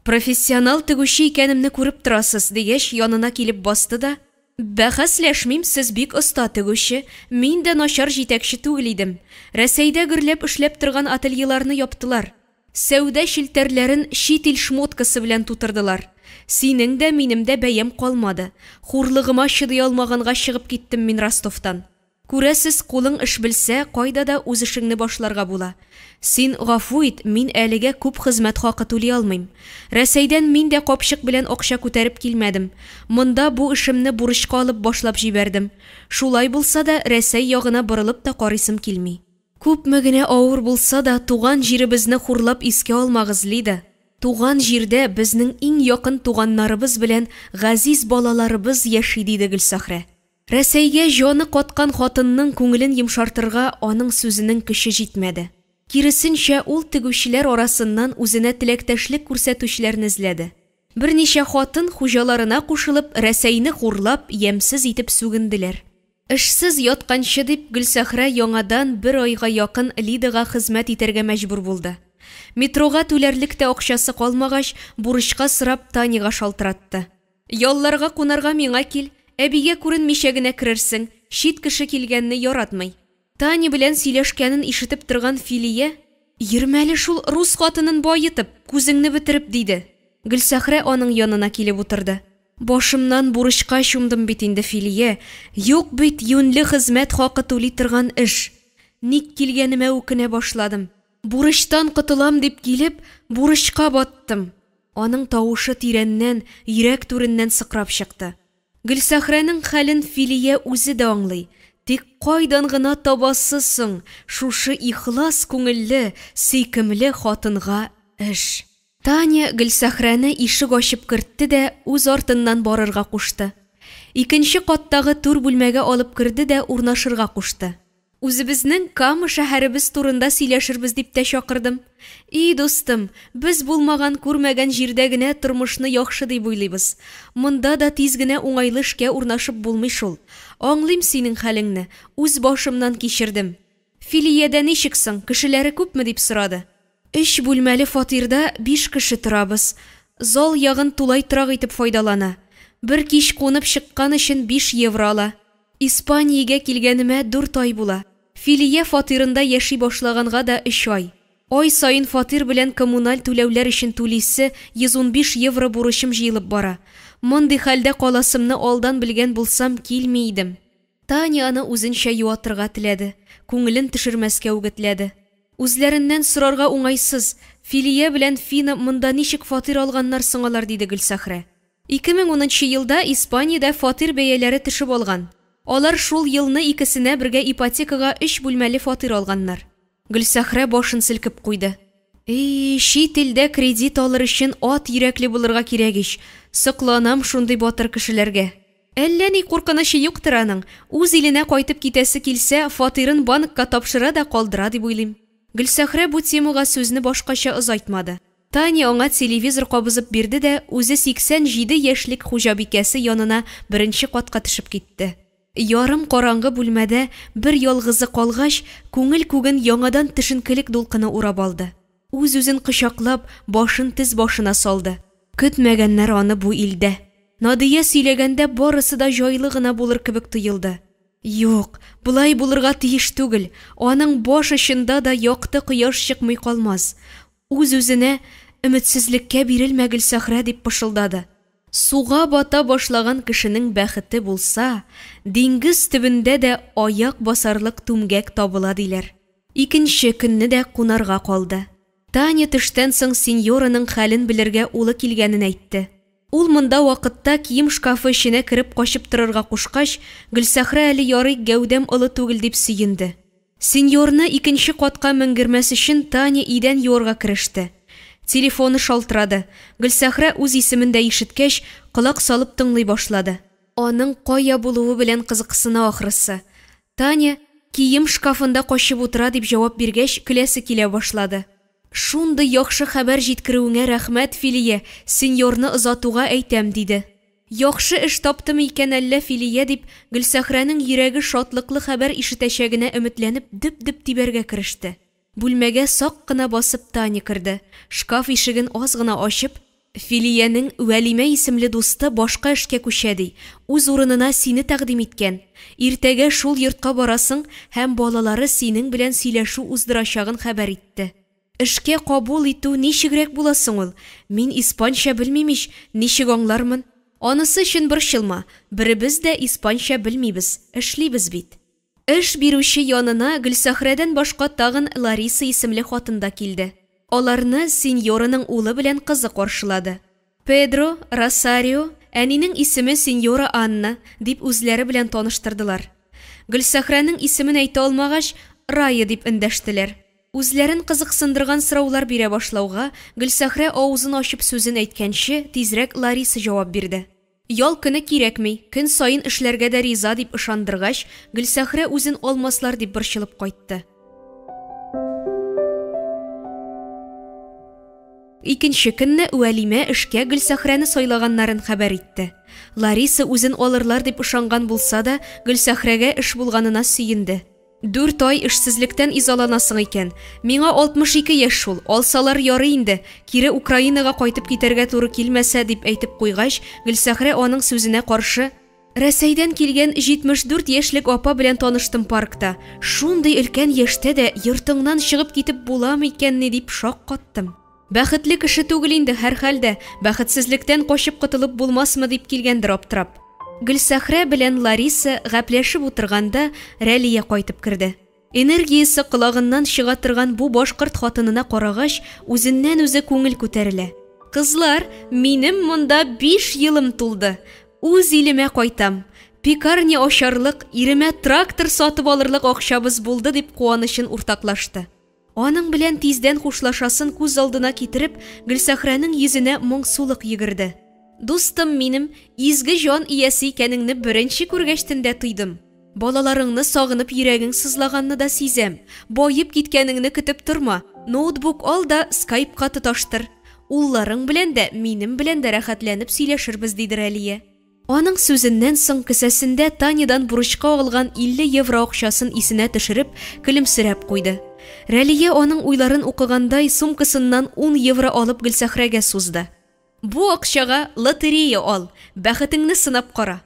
Профессионал тегүче икәнемне күреп торасыз, дигәч, янына килеп басты да, Бәхәсләшмим, сез бик оста тегүче, мин дә начар җитәкче түгел идем. Рәсәйдә гөрләп эшләп торган ательеларны яптылар. Сәүдә челтәрләрен чит ил шмоткасы белән тутырдылар. Синең дә, минем дә бәям калмады. Хурлыгыма чыдый алмаганга чыгып киттем мин Ростовтан. Күрәсез, кулың эш белсә, кайда да үз эшеңне башларга була. Син гафу ит, мин әлегә күп хезмәт хакы түли алмыйм. Рәсәйдән мин дә капчык белән акча күтәреп килмәдем. Монда бу эшемне бурычка алып башлап җибәрдем. Шулай булса да, Рәсәй ягына борылып та карыйсым килми. Күпме генә авыр булса да, туган җиребезне хурлап искә алмагыз, Лида. Туган җирдә безнең иң якын туганнарыбыз белән газиз балаларыбыз яши, диде Гөлсәхрә. Рәсәйгә җаны каткан хатынның күңелен йомшартырга аның сүзенең көче җитмәде. Киресенчә, ул тегүчеләр арасыннан үзенә теләктәшлек күрсәтүчеләрне эзләде. Берничә хатын, хуҗаларына кушылып, Рәсәйне хурлап, ямьсез итеп сүгенделәр. Эшсез ятканчы дип, Гөлсәхрә яңадан бер айга якын Лидага хезмәт итәргә мәҗбүр булды. Метрога түләрлек тә акчасы калмагач, бурычка сорап Таняга шалтыратты. Ялларга кунарга миңа кил, әбигә күренмичә генә керерсең, чит кеше килгәнне яратмый. Таня белән сөйләшкәнен ишетеп торган Филия, Йөрмәле шул рус хатынын баетып, күзеңне бетереп, диде. Гөлсәхрә аның янына килеп утырды. Башымнан бурычка чумдым бит инде, Филия. Юк бит юньле хезмәт хакы түли торган эш. Ник килгәнемә үкенә башладым. Бурычтан котылам дип килеп, бурычка баттым. Аның тавышы тирәннән, йөрәк түреннән сыкрап чыкты. Гөлсәхрәнең хәлен Филия үзе дә аңлый. Тик кайдан гына табасы соң шушы ихлас күңелле, сөйкемле хатынга эш? Таня Гөлсәхрәне ишек ачып кертте дә үз артыннан барырга кушты. Икенче каттагы түр бүлмәгә алып керде дә урнашырга кушты. Үзебезнең Кама шәһәребез турында сөйләшербез дип тә чакырдым. И, дустым, без булмаган, күрмәгән җирдә генә тормышны яхшы дип уйлыйбыз. Монда да тиз генә уңайлы эшкә урнашып булмый шул. Аңлыйм синең хәлеңне, үз башымнан кичердем. Филиядә ничек соң, кешеләре күпме, дип сорады. Өч бүлмәле фатирда биш кеше торабыз. Зал ягын тулай торак итеп файдалана. Бер кич кунып чыккан өчен 5 евро ала. Испаниягә килгәнемә дүрт ай була. Филия фатирында яши башлаганга да өч ай. Ай саен фатир белән коммуналь түләүләр өчен түлисе 115 евро бурычым җыелып бара. Мондый хәлдә каласымны алдан белгән булсам, килми идем. Таня аны үзенчә юатырга теләде, күңелен төшермәскә үгетләде. Үзләреннән сорарга уңайсыз, Филия белән Фина монда ничек фатир алганнар соң алар, диде Гөлсәхрә. 2010 нчы елда Испаниядә фатир бәяләре төшеп алган. Алар шул елны икесенә бергә ипотекага өч бүлмәле фатир алганнар. Гөлсәхрә башын селкеп куйды. И, чит илдә кредит алыр өчен ат йөрәкле булырга кирәк ич. Сокланам шундый батыр кешеләргә. Әллә ни куркынычы юктыр аның, үз иленә кайтып китәсе килсә, фатирын банкка тапшыра да калдыра дип уйлыйм. Гөлсәхрә бу темага сүзне башкача озайтмады. Таня аңа телевизор кабызып бирде дә үзе 87 яшьлек хуҗабикәсе янына беренче катка төшеп китте. Ярым караңгы бүлмәдә бер ялгызы калгач, күңел күген яңадан төшенкелек дулкыны урап алды. Үз-үзен кочаклап, башын тез башына салды. Көтмәгәннәр аны бу илдә. Надия сөйләгәндә барысы да җайлы гына булыр кебек тоелды. Юк, болай булырга тиеш түгел. Аның баш очында да якты кояш чыкмый калмас. Үз-үзенә өметсезлеккә бирелмә, Гөлсәхрә, дип пышылдады. Суга бата башлаган кешенең бәхете булса, диңгез төбендә дә аяк басарлык түмгәк табыла, диләр. Икенче көнне дә кунарга калды. Таня төштән соң сеньораның хәлен белергә улы килгәнен әйтте. Ул монда вакытта кием шкафы эченә кереп качып торырга кушкач, Гөлсәхрә әле ярый гәүдәм олы түгел дип сөенде. Сеньорны икенче катка менгермәс өчен Таня идән юарга кереште. Телефоны шалтырады. Гөлсәхрә үз исемен дә ишеткәч, колак салып тыңлый башлады. Аның кая булуы белән кызыксына ахрысы. Таня, кием шкафында качып утыра, дип җавап биргәч, көләсе килә башлады. Шундый яхшы хәбәр җиткерүеңә рәхмәт, Филия, сеньорны озатуга әйтәм, диде. Яхшы эш таптымы икән әллә Филия, дип, Гөлсәхрәнең йөрәге шатлыклы хәбәр ишетәчәгенә өметләнеп дөп-дөп тибәргә кереште. Бүлмәгә сак кына басып Таня керде. Шкаф ишеген аз гына ачып, Филиянең Вәлимә исемле дусты башка эшкә күчә, ди, үз урынына сине тәкъдим иткән. Иртәгә шул йортка барасың һәм балалары синең белән сөйләшү уздырачагын хәбәр итте. Эшкә кабул итү ничегрәк була соң ул? Мин испанча белмим ич, ничек аңлармын? Анысы өчен борчылма, беребез дә испанча белмибез, эшлибез бит. Эш бирүче янына Гөлсәхрәдән башка тагын Лариса исемле хатын да килде. Аларны сеньораның улы белән кызы каршылады. Педро, Росарио, әнинең исеме сеньора Анна, дип үзләре белән таныштырдылар. Гөлсәхрәнең исемен әйтә алмагач, Рая дип эндәштеләр. Үзләрен кызыксындырган сораулар бирә башлауга, Гөлсәхрә авызын ачып сүзен әйткәнче, тизрәк Лариса җавап бирде. Ял көне кирәкми, көн саен эшләргә дә риза, дип ышандыргач, Гөлсәхрә үзен алмаслар дип борчылып кайтты. Икенче көнне Вәлимә эшкә Гөлсәхрәне сайлаганнарын хәбәр итте. Лариса үзен алырлар дип ышанган булса да, Гөлсәхрәгә эш булганына сөенде. Дүрт ай эшсезлектән изаланасың икән. Миңа 62 яшь шул, алсалар ярый инде, кире Украинага кайтып китәргә туры килмәсә, дип әйтеп куйгач, Гөлсәхрә аның сүзенә каршы, Рәсәйдән килгән 74 яшьлек апа белән таныштым паркта. Шундый өлкән яшьтә дә йортыңнан чыгып китеп буламы икәнни дип шаккаттым. Бәхетле кеше түгел инде, һәрхәлдә, бәхетсезлектән качып котылып булмасмы дип килгәндер аптырап. Гөлсәхрә белән Лариса гәпләшеп утырганда, Рәлия кайтып керде. Энергиясе колагыннан чыга торган бу башкорт хатынына карагач, үзеннән-үзе күңел күтәрелә. Кызлар, минем монда 5 елым тулды. Үз илемә кайтам. Пекарня ачарлык, иремә трактор сатып алырлык акчабыз булды, дип куанычын уртаклашты. Аның белән тиздән хушлашасын күз алдына китереп, Гөлсәхрәнең йөзенә моңсулык йөгерде. Дустым минем, изге җан иясе икәнеңне беренче күргәчтен дә тойдым. Балаларыңны сагынып йөрәгең сызлаганны да сизәм. Баеп киткәнеңне көтеп торма, ноутбук ал да скайпка тоташтыр. Улларың белән дә, минем белән дә рәхәтләнеп сөйләшербез, диде Рәлия. Аның сүзеннән соң кесәсендә Танядан бурычка алган 50 евро акчасын исенә төшереп, көлемсерәп куйды. Рәлия аның уйларын укыгандай сумкасыннан 10 евро алып Гөлсәхрәгә сузды. Бу акчага лотерея ал, бәхетеңне сынап кара.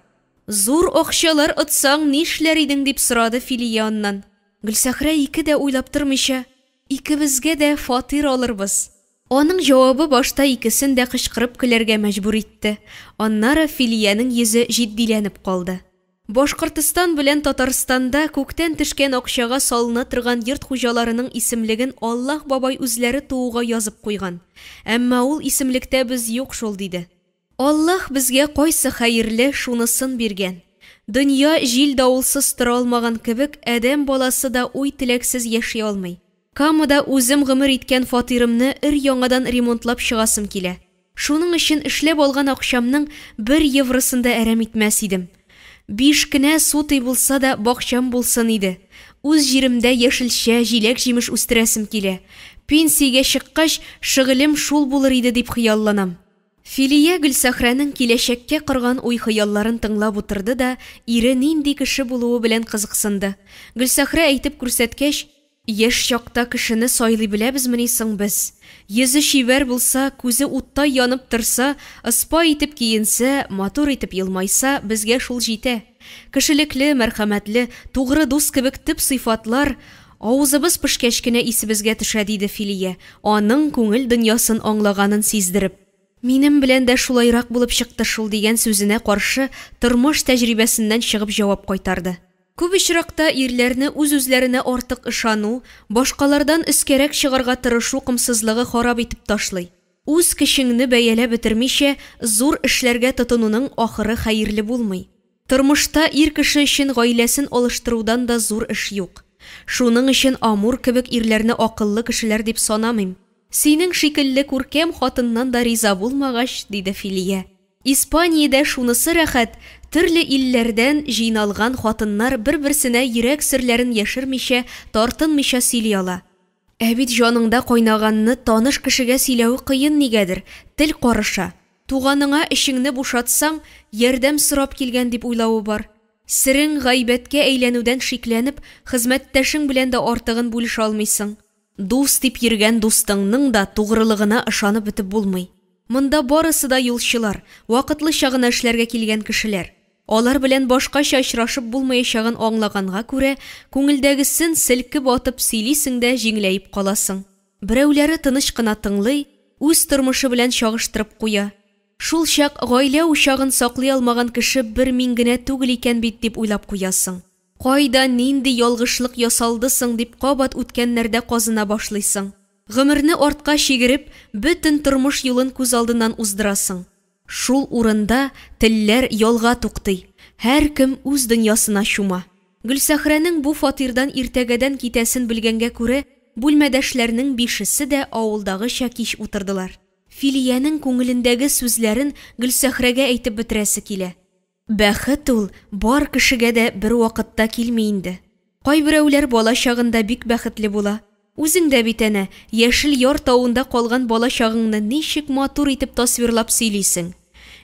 Зур акчалар отсаң нишләр идең, дип сорады Филия аннан. Гөлсәхрә ике дә уйлап тормыйча, икебезгә дә фатир алырбыз. Аның җавабы башта икесен дә кычкырып көләргә мәҗбүр итте, аннары Филиянең йөзе җитдиләнеп калды. Башкортстан белән Татарстанда күктән төшкән акчага салына торган йорт хуҗаларының исемлеген Аллаһ бабай үзләре тууга язып куйган. Әмма ул исемлектә без юк шул, диде. Аллаһ безгә кайсы хәерле, шунысын биргән. Дөнья җил-давылсыз тора алмаган кебек, адәм баласы да уй-теләксез яши алмый. Камада үзем гомер иткән фатирымны өр-яңадан ремонтлап чыгасым килә. Шуның өчен эшләп алган акчамның бер евросын да әрәм итмәс идем. Биш кенә сутый булса да бакчам булсын иде. Үз җиремдә яшелчә, җиләк-җимеш үстерәсем килә. Пенсиягә чыккач, шөгылем шул булыр иде дип хыялланам. Филия Гөлсәхрәнең киләчәккә корган уй-хыялларын тыңлап утырды да, ире нинди кеше булуы белән кызыксынды. Гөлсәхрә әйтеп күрсәткәч, Яшь чакта кешене сайлый беләбезмени соң без? Йөзе чибәр булса, күзе уттай янып торса, ыспа итеп киенсә, матур итеп елмайса, безгә шул җитә. Кешелекле, мәрхәмәтле, тугры дус кебек төп сыйфатлар авызыбыз пешкәч кенә исебезгә төшә, диде Филия, аның күңел дөньясын аңлаганын сиздереп. Минем белән дә шулайрак булып чыкты шул, дигән сүзенә каршы тормыш тәҗрибәсеннән чыгып җавап кайтарды. Күп очракта ирләрне үз-үзләренә артык ышану, башкалардан өскәрәк чыгарга тырышу комсызлыгы харап итеп ташлый. Үз көчеңне бәяләп бетермичә, зур эшләргә тотынуның ахыры хәерле булмый. Тормышта ир кеше өчен гаиләсен алыштырудан да зур эш юк. Шуның өчен Амур кебек ирләрне акыллы кешеләр дип санамыйм. Синең шикелле күркәм хатыннан да риза булмагач, диде Филия. Испаниядә шунысы рәхәт, төрле илләрдән җыйналган хатыннар бер-берсенә йөрәк серләрен яшермичә, тартынмыйча сөйли ала. Ә бит җаныңда кайнаганны таныш кешегә сөйләве кыен нигәдер, тел карыша. Туганыңа эчеңне бушатсаң, ярдәм сорап килгән дип уйлавы бар. Серең гайбәткә әйләнүдән шикләнеп, хезмәттәшең белән дә артыгын бүлешә алмыйсың. Дус дип йөргән дустыңның да тугрылыгына ышанып бетеп булмый. Монда барысы да юлчылар, вакытлыча гына эшләргә килгән кешеләр. Алар белән башкача очрашып булмаячагын аңлаганга күрә, күңелдәгесен селкеп атып сөйлисең дә җиңеләеп каласың. Берәүләре тыныч кына тыңлый, үз тормышы белән чагыштырып куя. Шулчак гаилә учагын саклый алмаган кеше бер мин генә түгел икән бит дип уйлап куясың. Кайда нинди ялгышлык ясалды соң дип кабат үткәннәрдә казына башлыйсың. Гомерне артка чигереп, бөтен тормыш юлын күз алдыннан уздырасың. Шул урында телләр ялга туктый, һәркем үз дөньясына чума. Гөлсәхрәнең бу фатирдан иртәгәдән китәсен белгәнгә күрә, бүлмәдәшләрнең бишесе дә авылдагыча кич утырдылар. Филиянең күңелендәге сүзләрен Гөлсәхрәгә әйтеп бетерәсе килә. Бәхет ул бар кешегә дә бер вакытта килми инде. Кайберәүләр бала чагында бик бәхетле була. Үзең дә бит әнә, Яшел Яр тавында калган бала чагыңны ничек матур итеп тасвирлап сөйлисең.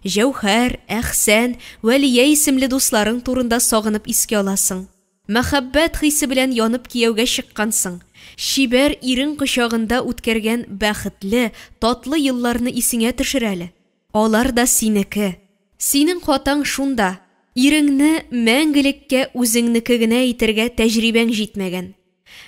Җәүһәр, Әхсән, Вәлия исемле дусларың турында сагынып искә аласың. Мәхәббәт хисе белән янып кияүгә чыккансың. Чибәр ирең кочагында үткәргән бәхетле, татлы елларны исеңә төшер әле. Алар да синеке. Синең хатаң шунда, иреңне мәңгелеккә үзеңнеке генә итәргә тәҗрибәң җитмәгән.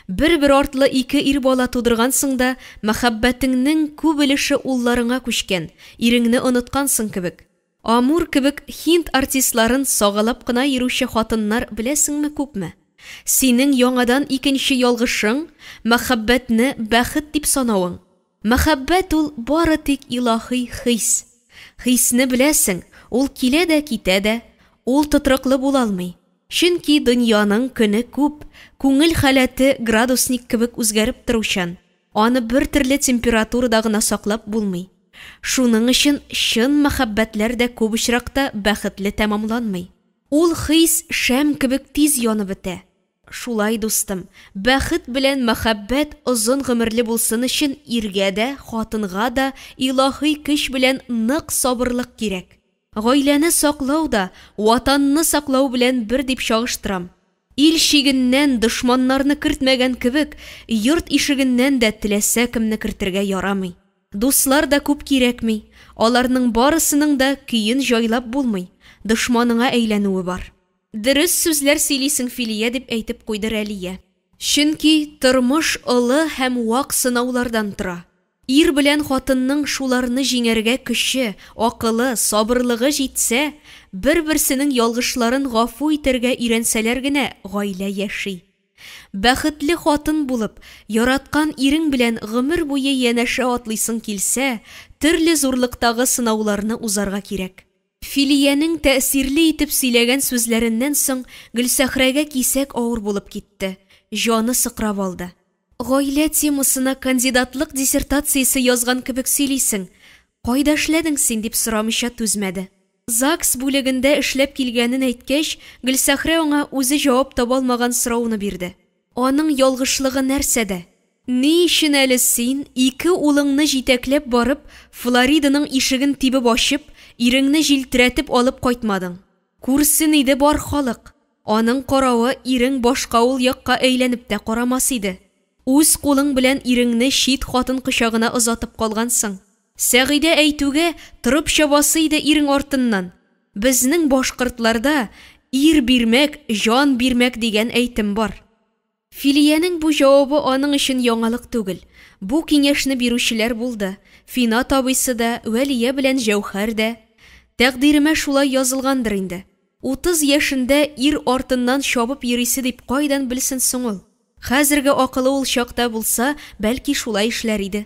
Бер-бер артлы ике ир бала тудыргансың да, мәхәббәтеңнең күп өлеше улларыңа күчкән, иреңне оныткансың кебек. Амур кебек һинд артистларын сагалап кына йөрүче хатыннар беләсеңме күпме? Синең яңадан икенче ялгышың, мәхәббәтне бәхет дип санавың. Мәхәббәт ул бары тик илаһи хис. Хисне беләсең, ул килә дә китә дә, ул тотрыклы була алмый. Чөнки дөньяның көне күп, күңел халәте градусник кебек үзгәреп торучан. Аны бер төрле температурада гына саклап булмый. Шуның өчен чын мәхәббәтләр дә күп очракта бәхетле тәмамланмый. Ул хис шәм кебек тиз янып бетә. Шулай, дустым, бәхет белән мәхәббәт озын гомерле булсын өчен иргә дә, хатынга да илаһи көч белән нык сабырлык кирәк. Гаиләне саклау да Ватанны саклау белән бер дип чагыштырам. Ил чигеннән дошманнарны кертмәгән кебек, йорт ишегеннән дә теләсә кемне кертергә ярамый. Дуслар да күп кирәкми, аларның барысының да көен җайлап булмый, дошманыңа әйләнүе бар. Дөрес сүзләр сөйлисең, Филия, дип әйтеп куйды Рәлия. Чөнки тормыш олы һәм вак сынаулардан тора. Ир белән хатынның шуларны җиңәргә көче, акылы, сабырлыгы җитсә, бер-берсенең ялгышларын гафу итәргә өйрәнсәләр генә гаилә яши. Бәхетле хатын булып, яраткан ирең белән гомер буе янәшә атлыйсың килсә, төрле зурлыктагы сынауларны узарга кирәк. Филиянең тәэсирле итеп сөйләгән сүзләреннән соң Гөлсәхрәгә кисәк авыр булып китте, җаны сыкрап алды. Гаилә темасына кандидатлык диссертациясе язган кебек сөйлисең. Кайда эшләдең син, дип сорамыйча түзмәде. ЗАГС бүлегендә эшләп килгәнен әйткәч, Гөлсәхрә аңа үзе җавап таба алмаган сорауны бирде. Аның ялгышлыгы нәрсәдә? Ни өчен әле син, ике улыңны җитәкләп барып, Флориданың ишеген тибеп ачып, иреңне җилтерәтеп алып кайтмадың? Күрсен иде бар халык! Аның каравы, ирең башка ул якка әйләнеп тә карамас иде. Үз кулың белән иреңне чит хатын кочагына озатып калгансың. Сәгыйдә әйтүгә, торып чабасы иде ирең артыннан. Безнең башкортларда Ир бирмәк, җан бирмәк дигән әйтем бар. Филиянең бу җавабы аның өчен яңалык түгел. Бу киңәшне бирүчеләр булды, Финат абыйсы да, Вәлия белән Җәүһәр дә. Тәкъдиремә шулай язылгандыр инде. 30 яшендә ир артыннан чабып йөрисе дип кайдан белсен соң ул? Хәзерге акылы ул чакта булса, бәлки шулай эшләр иде.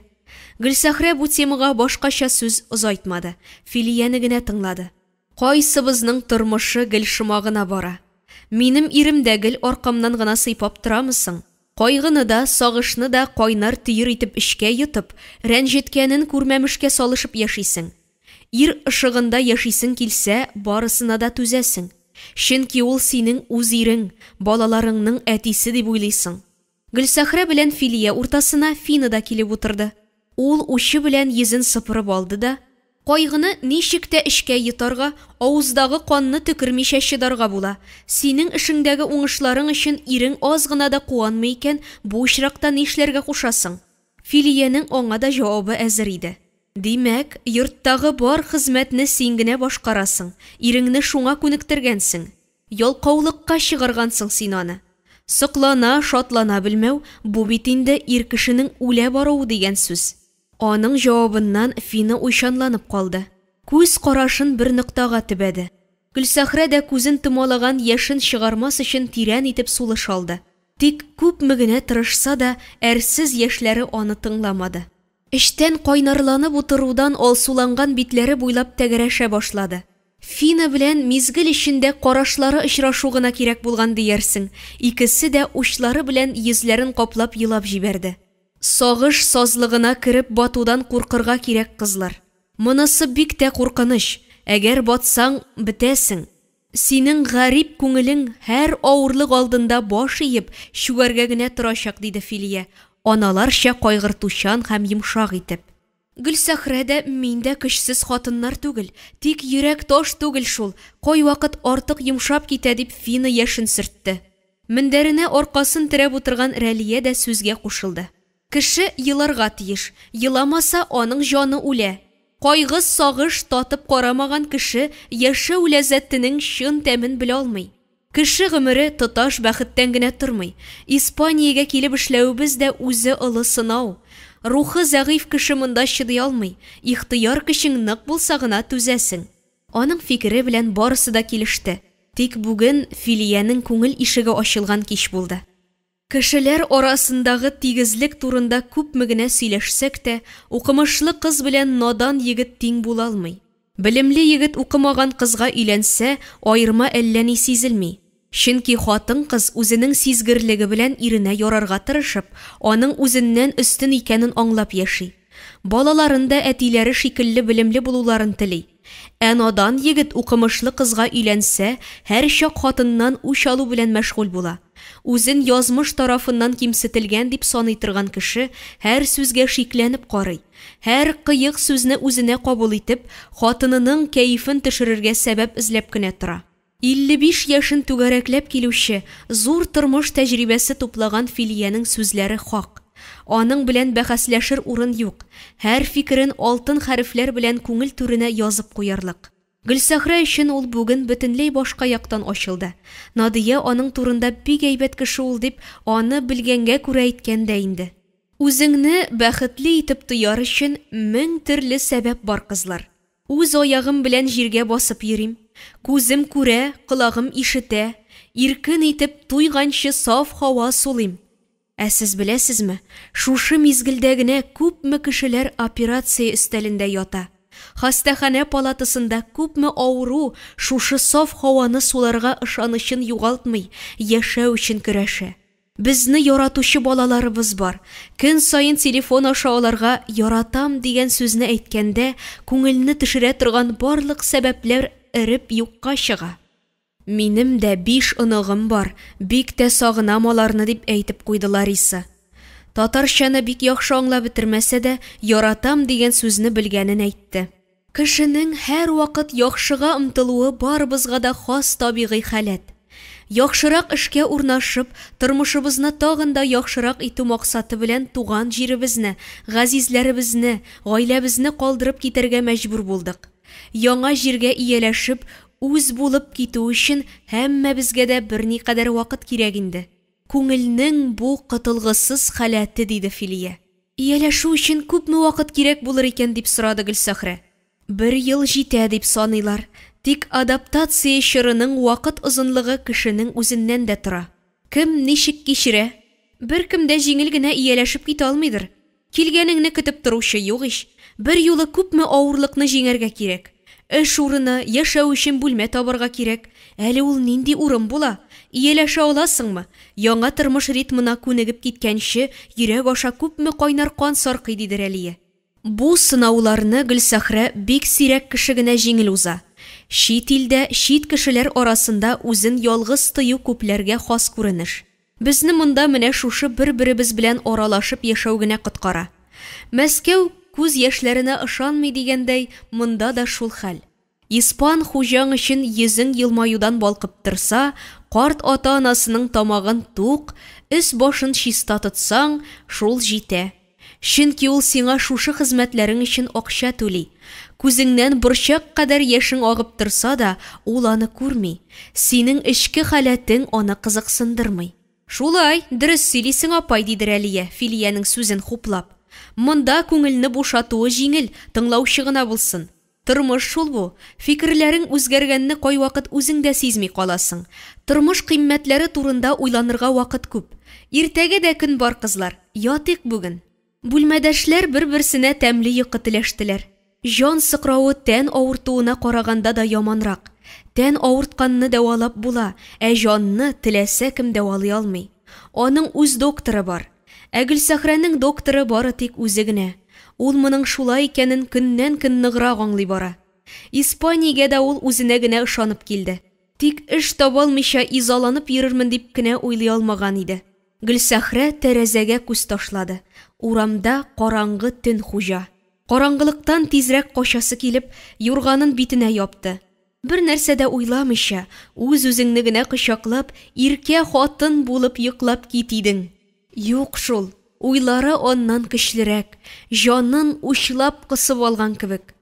Гөлсәхрә бу темага башкача сүз озайтмады, Филияне генә тыңлады. Кайсыбызның тормышы гел шома гына бара? Минем ирем дә гел аркамнан гына сыйпап торамы соң? Кайгыны да, сагышны да кайнар төер итеп эчкә йотып, рәнҗеткәнен күрмәмешкә салышып яшисең. Ир ышыгында яшисең килсә, барысына да түзәсең. Чөнки ул синең үз ирең, балаларыңның әтисе дип уйлыйсың. Гөлсәхрә белән Филия уртасына Фина да килеп утырды. Ул учы белән йөзен сыпырып алды да. Кайгыны ничек тә эчкә йотарга, авыздагы канны төкермичә чыдарга була. Синең эшеңдәге уңышларың өчен ирең аз гына да куанмый икән, бу очракта нишләргә кушасың? Филиянең аңа да җавабы әзер иде. Димәк, йорттагы бар хезмәтне син генә башкарасың, иреңне шуңа күнектергәнсең. Ялкаулыкка чыгаргансың син аны. Соклана, шатлана белмәү, бу бит инде ир кешенең үлә баруы дигән сүз. Аның җавабыннан Фина уйчанланып калды. Күз карашын бер ноктага төбәде. Гөлсәхрә дә күзен томалаган яшен чыгармас өчен тирән итеп сулыш алды. Тик күпме генә тырышса да, әрсез яшьләре аны тыңламады. Эчтән кайнарланып утырудан алсуланган битләре буйлап тәгәрәшә башлады. Фина белән мизгел эчендә карашлары очрашу гына кирәк булган диярсең, икесе дә учлары белән йөзләрен каплап елап җибәрде. Сагыш сазлыгына кереп батудан куркырга кирәк, кызлар. Монысы бик тә куркыныч, әгәр батсаң, бетәсең. Синең гарип күңелең һәр авырлык алдында баш иеп, чүгәргә генә торачак, диде Филия, аналарча кайгыртучан һәм йомшак итеп. Гөлсәхрә дә, мин дә көчсез хатыннар түгел, тик йөрәк таш түгел шул, кайвакыт артык йомшап китә, дип Фина яшен сөртте. Мендәренә аркасын терәп утырган Рәлия дә сүзгә кушылды. Кеше еларга тиеш, еламаса, аның җаны үлә. Кайгы, сагыш татып карамаган кеше яшәү ләззәтенең чын тәмен белә алмый. Кеше гомере тоташ бәхеттән генә тормый. Испаниягә килеп эшләвебез дә үзе олы сынау. Рухы зәгыйфь кеше монда чыдый алмый, ихтыяр көчең нык булса гына түзәсең. Аның фикере белән барысы да килеште. Тик бүген Филиянең күңел ишеге ачылган кич булды. Кешеләр арасындагы тигезлек турында күпме генә сөйләшсәк тә, укымышлы кыз белән надан егет тиң була алмый. Белемле егет укымаган кызга өйләнсә, аерма әллә ни сизелми. Чөнки хатын-кыз үзенең сизгерлеге белән иренә ярарга тырышып, аның үзеннән өстен икәнен аңлап яши. Балаларын да әтиләре шикелле белемле булуларын тели. Ә надан егет укымышлы кызга өйләнсә, һәрчак хатыннан үч алу белән мәшгуль була. Үзен язмыш тарафыннан кимсетелгән дип саный торган кеше һәр сүзгә шикләнеп карый, һәр кыек сүзне үзенә кабул итеп, хатынының кәефен төшерергә сәбәп эзләп кенә тора. 55 яшен түгәрәкләп килүче, зур тормыш тәҗрибәсе туплаган Филиянең сүзләре хак. Аның белән бәхәсләшер урын юк, һәр фикерен алтын хәрефләр белән күңел түренә язып куярлык. Гөлсәхрә өчен ул бүген бөтенләй башка яктан ачылды. Надия аның турында бик әйбәт кеше ул дип, аны белгәнгә күрә әйткән дә инде. Үзеңне бәхетле итеп тояр өчен мең төрле сәбәп бар, кызлар. Үз аягым белән җиргә басып йөрим. Күзем күрә, колагым ишетә. Иркен итеп, туйганчы саф һава сулыйм. Ә сез беләсезме, шушы мизгелдә генә күпме кешеләр операция өстәлендә ята. Хастаханә палатасында күпме авыру шушы саф һаваны суларга ышанычын югалтмый, яшәү өчен көрәшә. Безне яратучы балаларыбыз бар. Көн саен телефон аша аларга яратам дигән сүзне әйткәндә, күңелне төшерә торган барлык сәбәпләр эреп юкка чыга. Минем дә биш оныгым бар, бик тә сагынам аларны, дип әйтеп куйды Лариса. Татарчаны бик яхшы аңлап бетермәсә дә, яратам дигән сүзне белгәнен әйтте. Кешенең һәрвакыт яхшыга омтылуы барыбызга да хас табигый халәт. Яхшырак эшкә урнашып, тормышыбызны тагын да яхшырак итү максаты белән туган җиребезне, газизләребезне, гаиләбезне калдырып китәргә мәҗбүр булдык. Яңа җиргә ияләшеп, үз булып китү өчен һәммәбезгә дә берникадәр вакыт кирәк инде. Күңелнең бу котылгысыз халәте, диде Филия. Ияләшү өчен күпме вакыт кирәк булыр икән, дип сорады Гөлсәхрә. Бер ел җитә дип саныйлар, тик адаптация чорының вакыт озынлыгы кешенең үзеннән дә тора. Кем ничек кичерә? Беркем дә җиңел генә ияләшеп китә алмыйдыр. Килгәнеңне көтеп торучы юк ич. Берьюлы күпме авырлыкны җиңәргә кирәк. Эш урыны, яшәү өчен бүлмә табарга кирәк. Әле ул нинди урын була? Ияләшә аласыңмы? Яңа тормыш ритмына күнегеп киткәнче, йөрәк аша күпме кайнар кан саркый, диде Рәлия. Бу сынауларны Гөлсәхрә бик сирәк кеше генә җиңел уза. Чит илдә, чит кешеләр арасында үзен ялгыз тою күпләргә хас күренеш. Безне монда менә шушы бер-беребез белән аралашып яшәү генә коткара. Мәскәү күз яшьләренә ышанмый дигәндәй, монда да шул хәл. Испан хуҗаң өчен йөзең елмаюдан балкып торса, карт ата-анасының тамагын тук, өс-башын чиста тотсаң, шул җитә. Чөнки ул сиңа шушы хезмәтләрең өчен акча түли. Күзеңнән борчак кадәр яшең агып торса да, ул аны күрми. Синең эчке халәтең аны кызыксындырмый. Шулай, дөрес сөйлисең, апай, диде Рәлия, Филиянең сүзен хуплап. Монда күңелне бушатуы җиңел, тыңлаучы гына булсын. Тормыш шул бу, фикерләрең үзгәргәнне кайвакыт үзең дә сизми каласың. Тормыш кыйммәтләре турында уйланырга вакыт күп. Иртәгә дә көн бар, кызлар, ятыйк бүген. Бүлмәдәшләр бер-берсенә тәмле йокы теләштеләр. Җан сыкравы тән авыртуына караганда да яманрак. Тән авыртканны дәвалап була, ә җанны теләсә кем дәвалый алмый. Аның үз докторы бар. Ә Гөлсәхрәнең докторы бары тик үзе генә. Ул моның шулай икәнен көннән-көн ныграк аңлый бара. Испаниягә дә ул үзенә генә ышанып килде. Тик эш таба алмыйча изаланып йөрермен дип кенә уйлый алмаган иде. Гөлсәхрә тәрәзәгә күз ташлады. Урамда караңгы төн хуҗа. Караңгылыктан тизрәк качасы килеп, юрганын битенә япты. Бер нәрсә дә уйламыйча, үз-үзеңне генә кочаклап, иркә хатын булып йоклап кит идең. Юк шул, уйлары аннан көчлерәк, җанын учлап кысып алган кебек.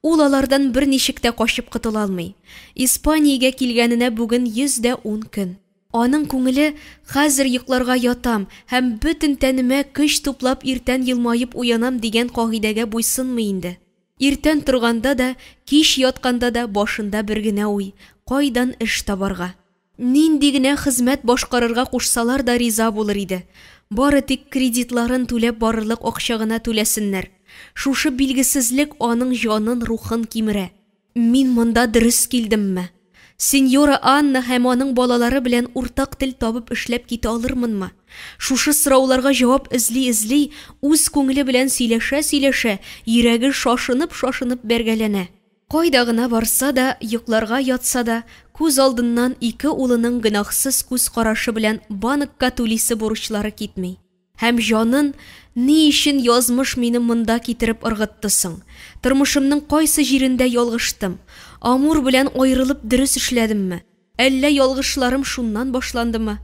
Ул алардан берничек тә качып котыла алмый. Испаниягә килгәненә бүген 110 көн. Аның күңеле, хәзер йокларга ятам һәм бөтен тәнемә көч туплап иртән елмаеп уянам дигән кагыйдәгә буйсынмый инде. Иртән торганда да, кич ятканда да башында бер генә уй, кайдан эш табарга? Нинди генә хезмәт башкарырга кушсалар да риза булыр иде. Бары тик кредитларын түләп барырлык акча гына түләсеннәр. Шушы билгесезлек аның җанын, рухын кимерә. Мин монда дөрес килдемме? Сеньора Анна һәм аның балалары белән уртак тел табып эшләп китә алырмынмы? Шушы сорауларга җавап эзли-эзли, үз күңеле белән сөйләшә-сөйләшә, йөрәге шашынып-шашынып бәргәләнә. Кайда гына барса да, йокларга ятса да, күз алдыннан ике улының гөнаһсыз күз карашы белән банкка түлисе бурычлары китми. Һәм җанын, Ни өчен язмыш мине монда китереп ыргытты соң? Тормышымның кайсы җирендә ялгыштым? Амур белән аерылып дөрес эшләдемме? Әллә ялгышларым шуннан башландымы?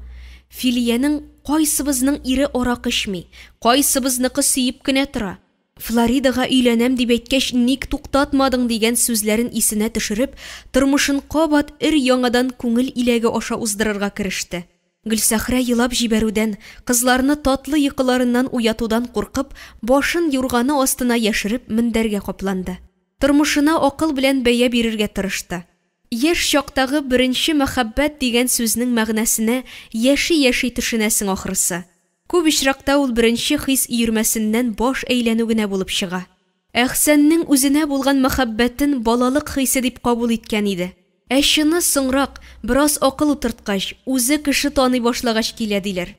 Филиянең кайсыбызның ире аракы эчми, кайсыбызныкы сөеп кенә тора? Флоридага өйләнәм дип әйткәч, ник туктатмадың дигән сүзләрен исенә төшереп, тормышын кабат өр-яңадан күңел иләге аша уздырырга кереште. Гөлсәхрә елап җибәрүдән, кызларны татлы йокыларыннан уятудан куркып, башын юрганы астына яшереп, мендәргә капланды. Тормышына акыл белән бәя бирергә тырышты. Яшь чактагы беренче мәхәббәт дигән сүзнең мәгънәсенә яши-яши төшенәсең ахрысы. Күп очракта ул беренче хис өермәсеннән баш әйләнү генә булып чыга. Әхсәннең үзенә булган мәхәббәтен балалык хисе дип кабул иткән иде. Ә чыны соңрак, бераз акыл утырткач, үзе кеше таный башлагач килә, диләр.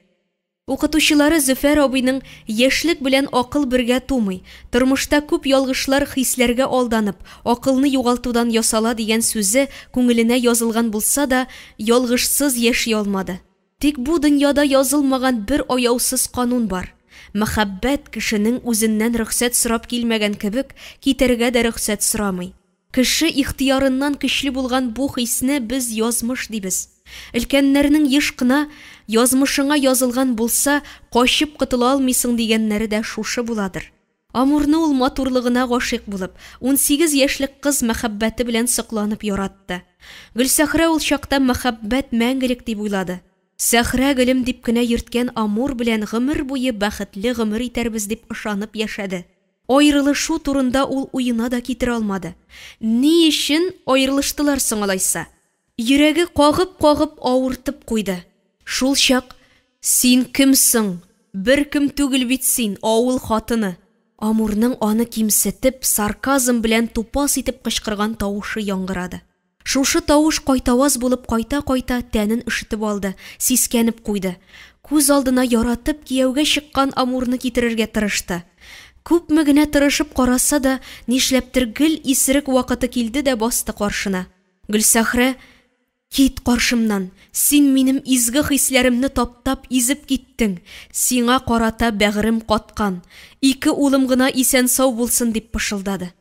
Укытучылары Зөфәр абыйның Яшьлек белән акыл бергә тумый, тормышта күп ялгышлар хисләргә алданып, акылны югалтудан ясала дигән сүзе күңеленә язылган булса да, ялгышсыз яши алмады. Тик бу дөньяда язылмаган бер аяусыз канун бар. Мәхәббәт кешенең үзеннән рөхсәт сорап килмәгән кебек, китәргә дә рөхсәт сорамый. Кеше ихтыярыннан көчле булган бу хисне без язмыш дибез. Өлкәннәрнең еш кына язмышыңа язылган булса, качып котыла алмыйсың дигәннәре дә шушы буладыр. Амурны ул матурлыгына гашыйк булып, 18 яшьлек кыз мәхәббәте белән сокланып яратты. Гөлсәхрә ул чакта мәхәббәт мәңгелек дип уйлады. Сәхрә гөлем дип кенә йөрткән Амур белән гомер буе бәхетле гомер итәрбез дип ышанып яшәде. Аерылышу турында ул уена да китерә алмады. Ни өчен аерылыштылар соң алайса? Йөрәге кагып-кагып авыртып куйды. Шул чак, Син кем соң? Беркем түгел бит син, авыл хатыны! Амурның аны кимсетеп, сарказм белән тупас итеп кычкырган тавышы яңгырады. Шушы тавыш кайтаваз булып кайта-кайта тәнен өшетеп алды, сискәнеп куйды. Күз алдына яратып кияүгә чыккан Амурны китерергә тырышты. Күпме генә тырышып караса да, нишләптер гел исерек вакыты килде дә басты каршына. Гөлсәхрә, Кит каршымнан, син минем изге хисләремне таптап, изеп киттең. Сиңа карата бәгырем каткан. Ике улым гына исән-сау булсын, дип пышылдады.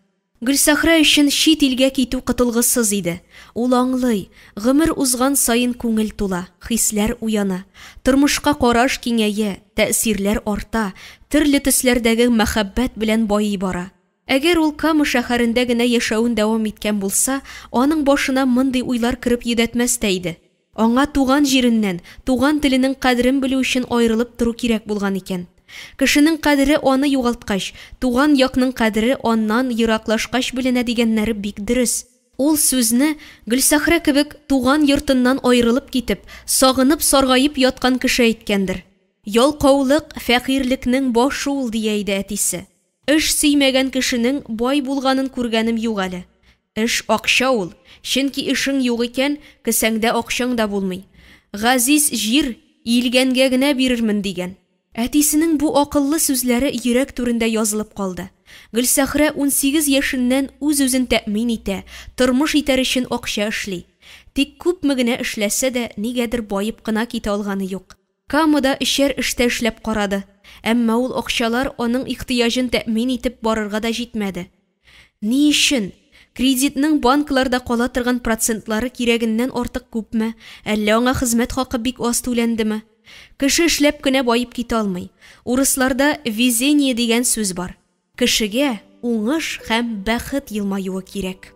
Гөлсәхрә өчен чит илгә китү котылгысыз иде. Ул аңлый, гомер узган саен күңел тула, хисләр уяна, тормышка караш киңәя, тәэсирләр арта, төрле төсләрдәге мәхәббәт белән байый бара. Әгәр ул Кама шәһәрендә генә яшәвен дәвам иткән булса, аның башына мондый уйлар кереп йөдәтмәс тә иде. Аңа туган җиреннән, туган теленең кадерен белү өчен аерылып тору кирәк булган икән. Кешенең кадере аны югалткач, туган якның кадере аннан ераклашкач беленә дигәннәре бик дөрес. Ул сүзне, Гөлсәхрә кебек, туган йортыннан аерылып китеп, сагынып-саргаеп яткан кеше әйткәндер. Ялкаулык, фәкыйрьлекнең башы ул, дия иде әтисе. Эш сөймәгән кешенең бай булганын күргәнем юк әле. Эш акча ул, чөнки эшең юк икән, кесәңдә акчаң да булмый. Газиз җир, иелгәнгә генә бирермен, дигән. Әтисенең бу акыллы сүзләре йөрәк түрендә язылып калды. Гөлсәхрә 18 яшеннән үз-үзен тәэмин итә, тормыш итәр өчен акча эшли. Тик күпме генә эшләсә дә, нигәдер баеп кына китә алганы юк. Камада өчәр эштә эшләп карады, әмма ул акчалар аның ихтыяҗын тәэмин итеп барырга да җитмәде. Ни өчен? Кредитның банкларда кала торган процентлары кирәгеннән артык күпме, әллә аңа хезмәт хакы бик аз түләндеме? Кеше эшләп кенә баеп китә алмый. Урысларда везение дигән сүз бар. Кешегә уңыш һәм бәхет елмаюы кирәк.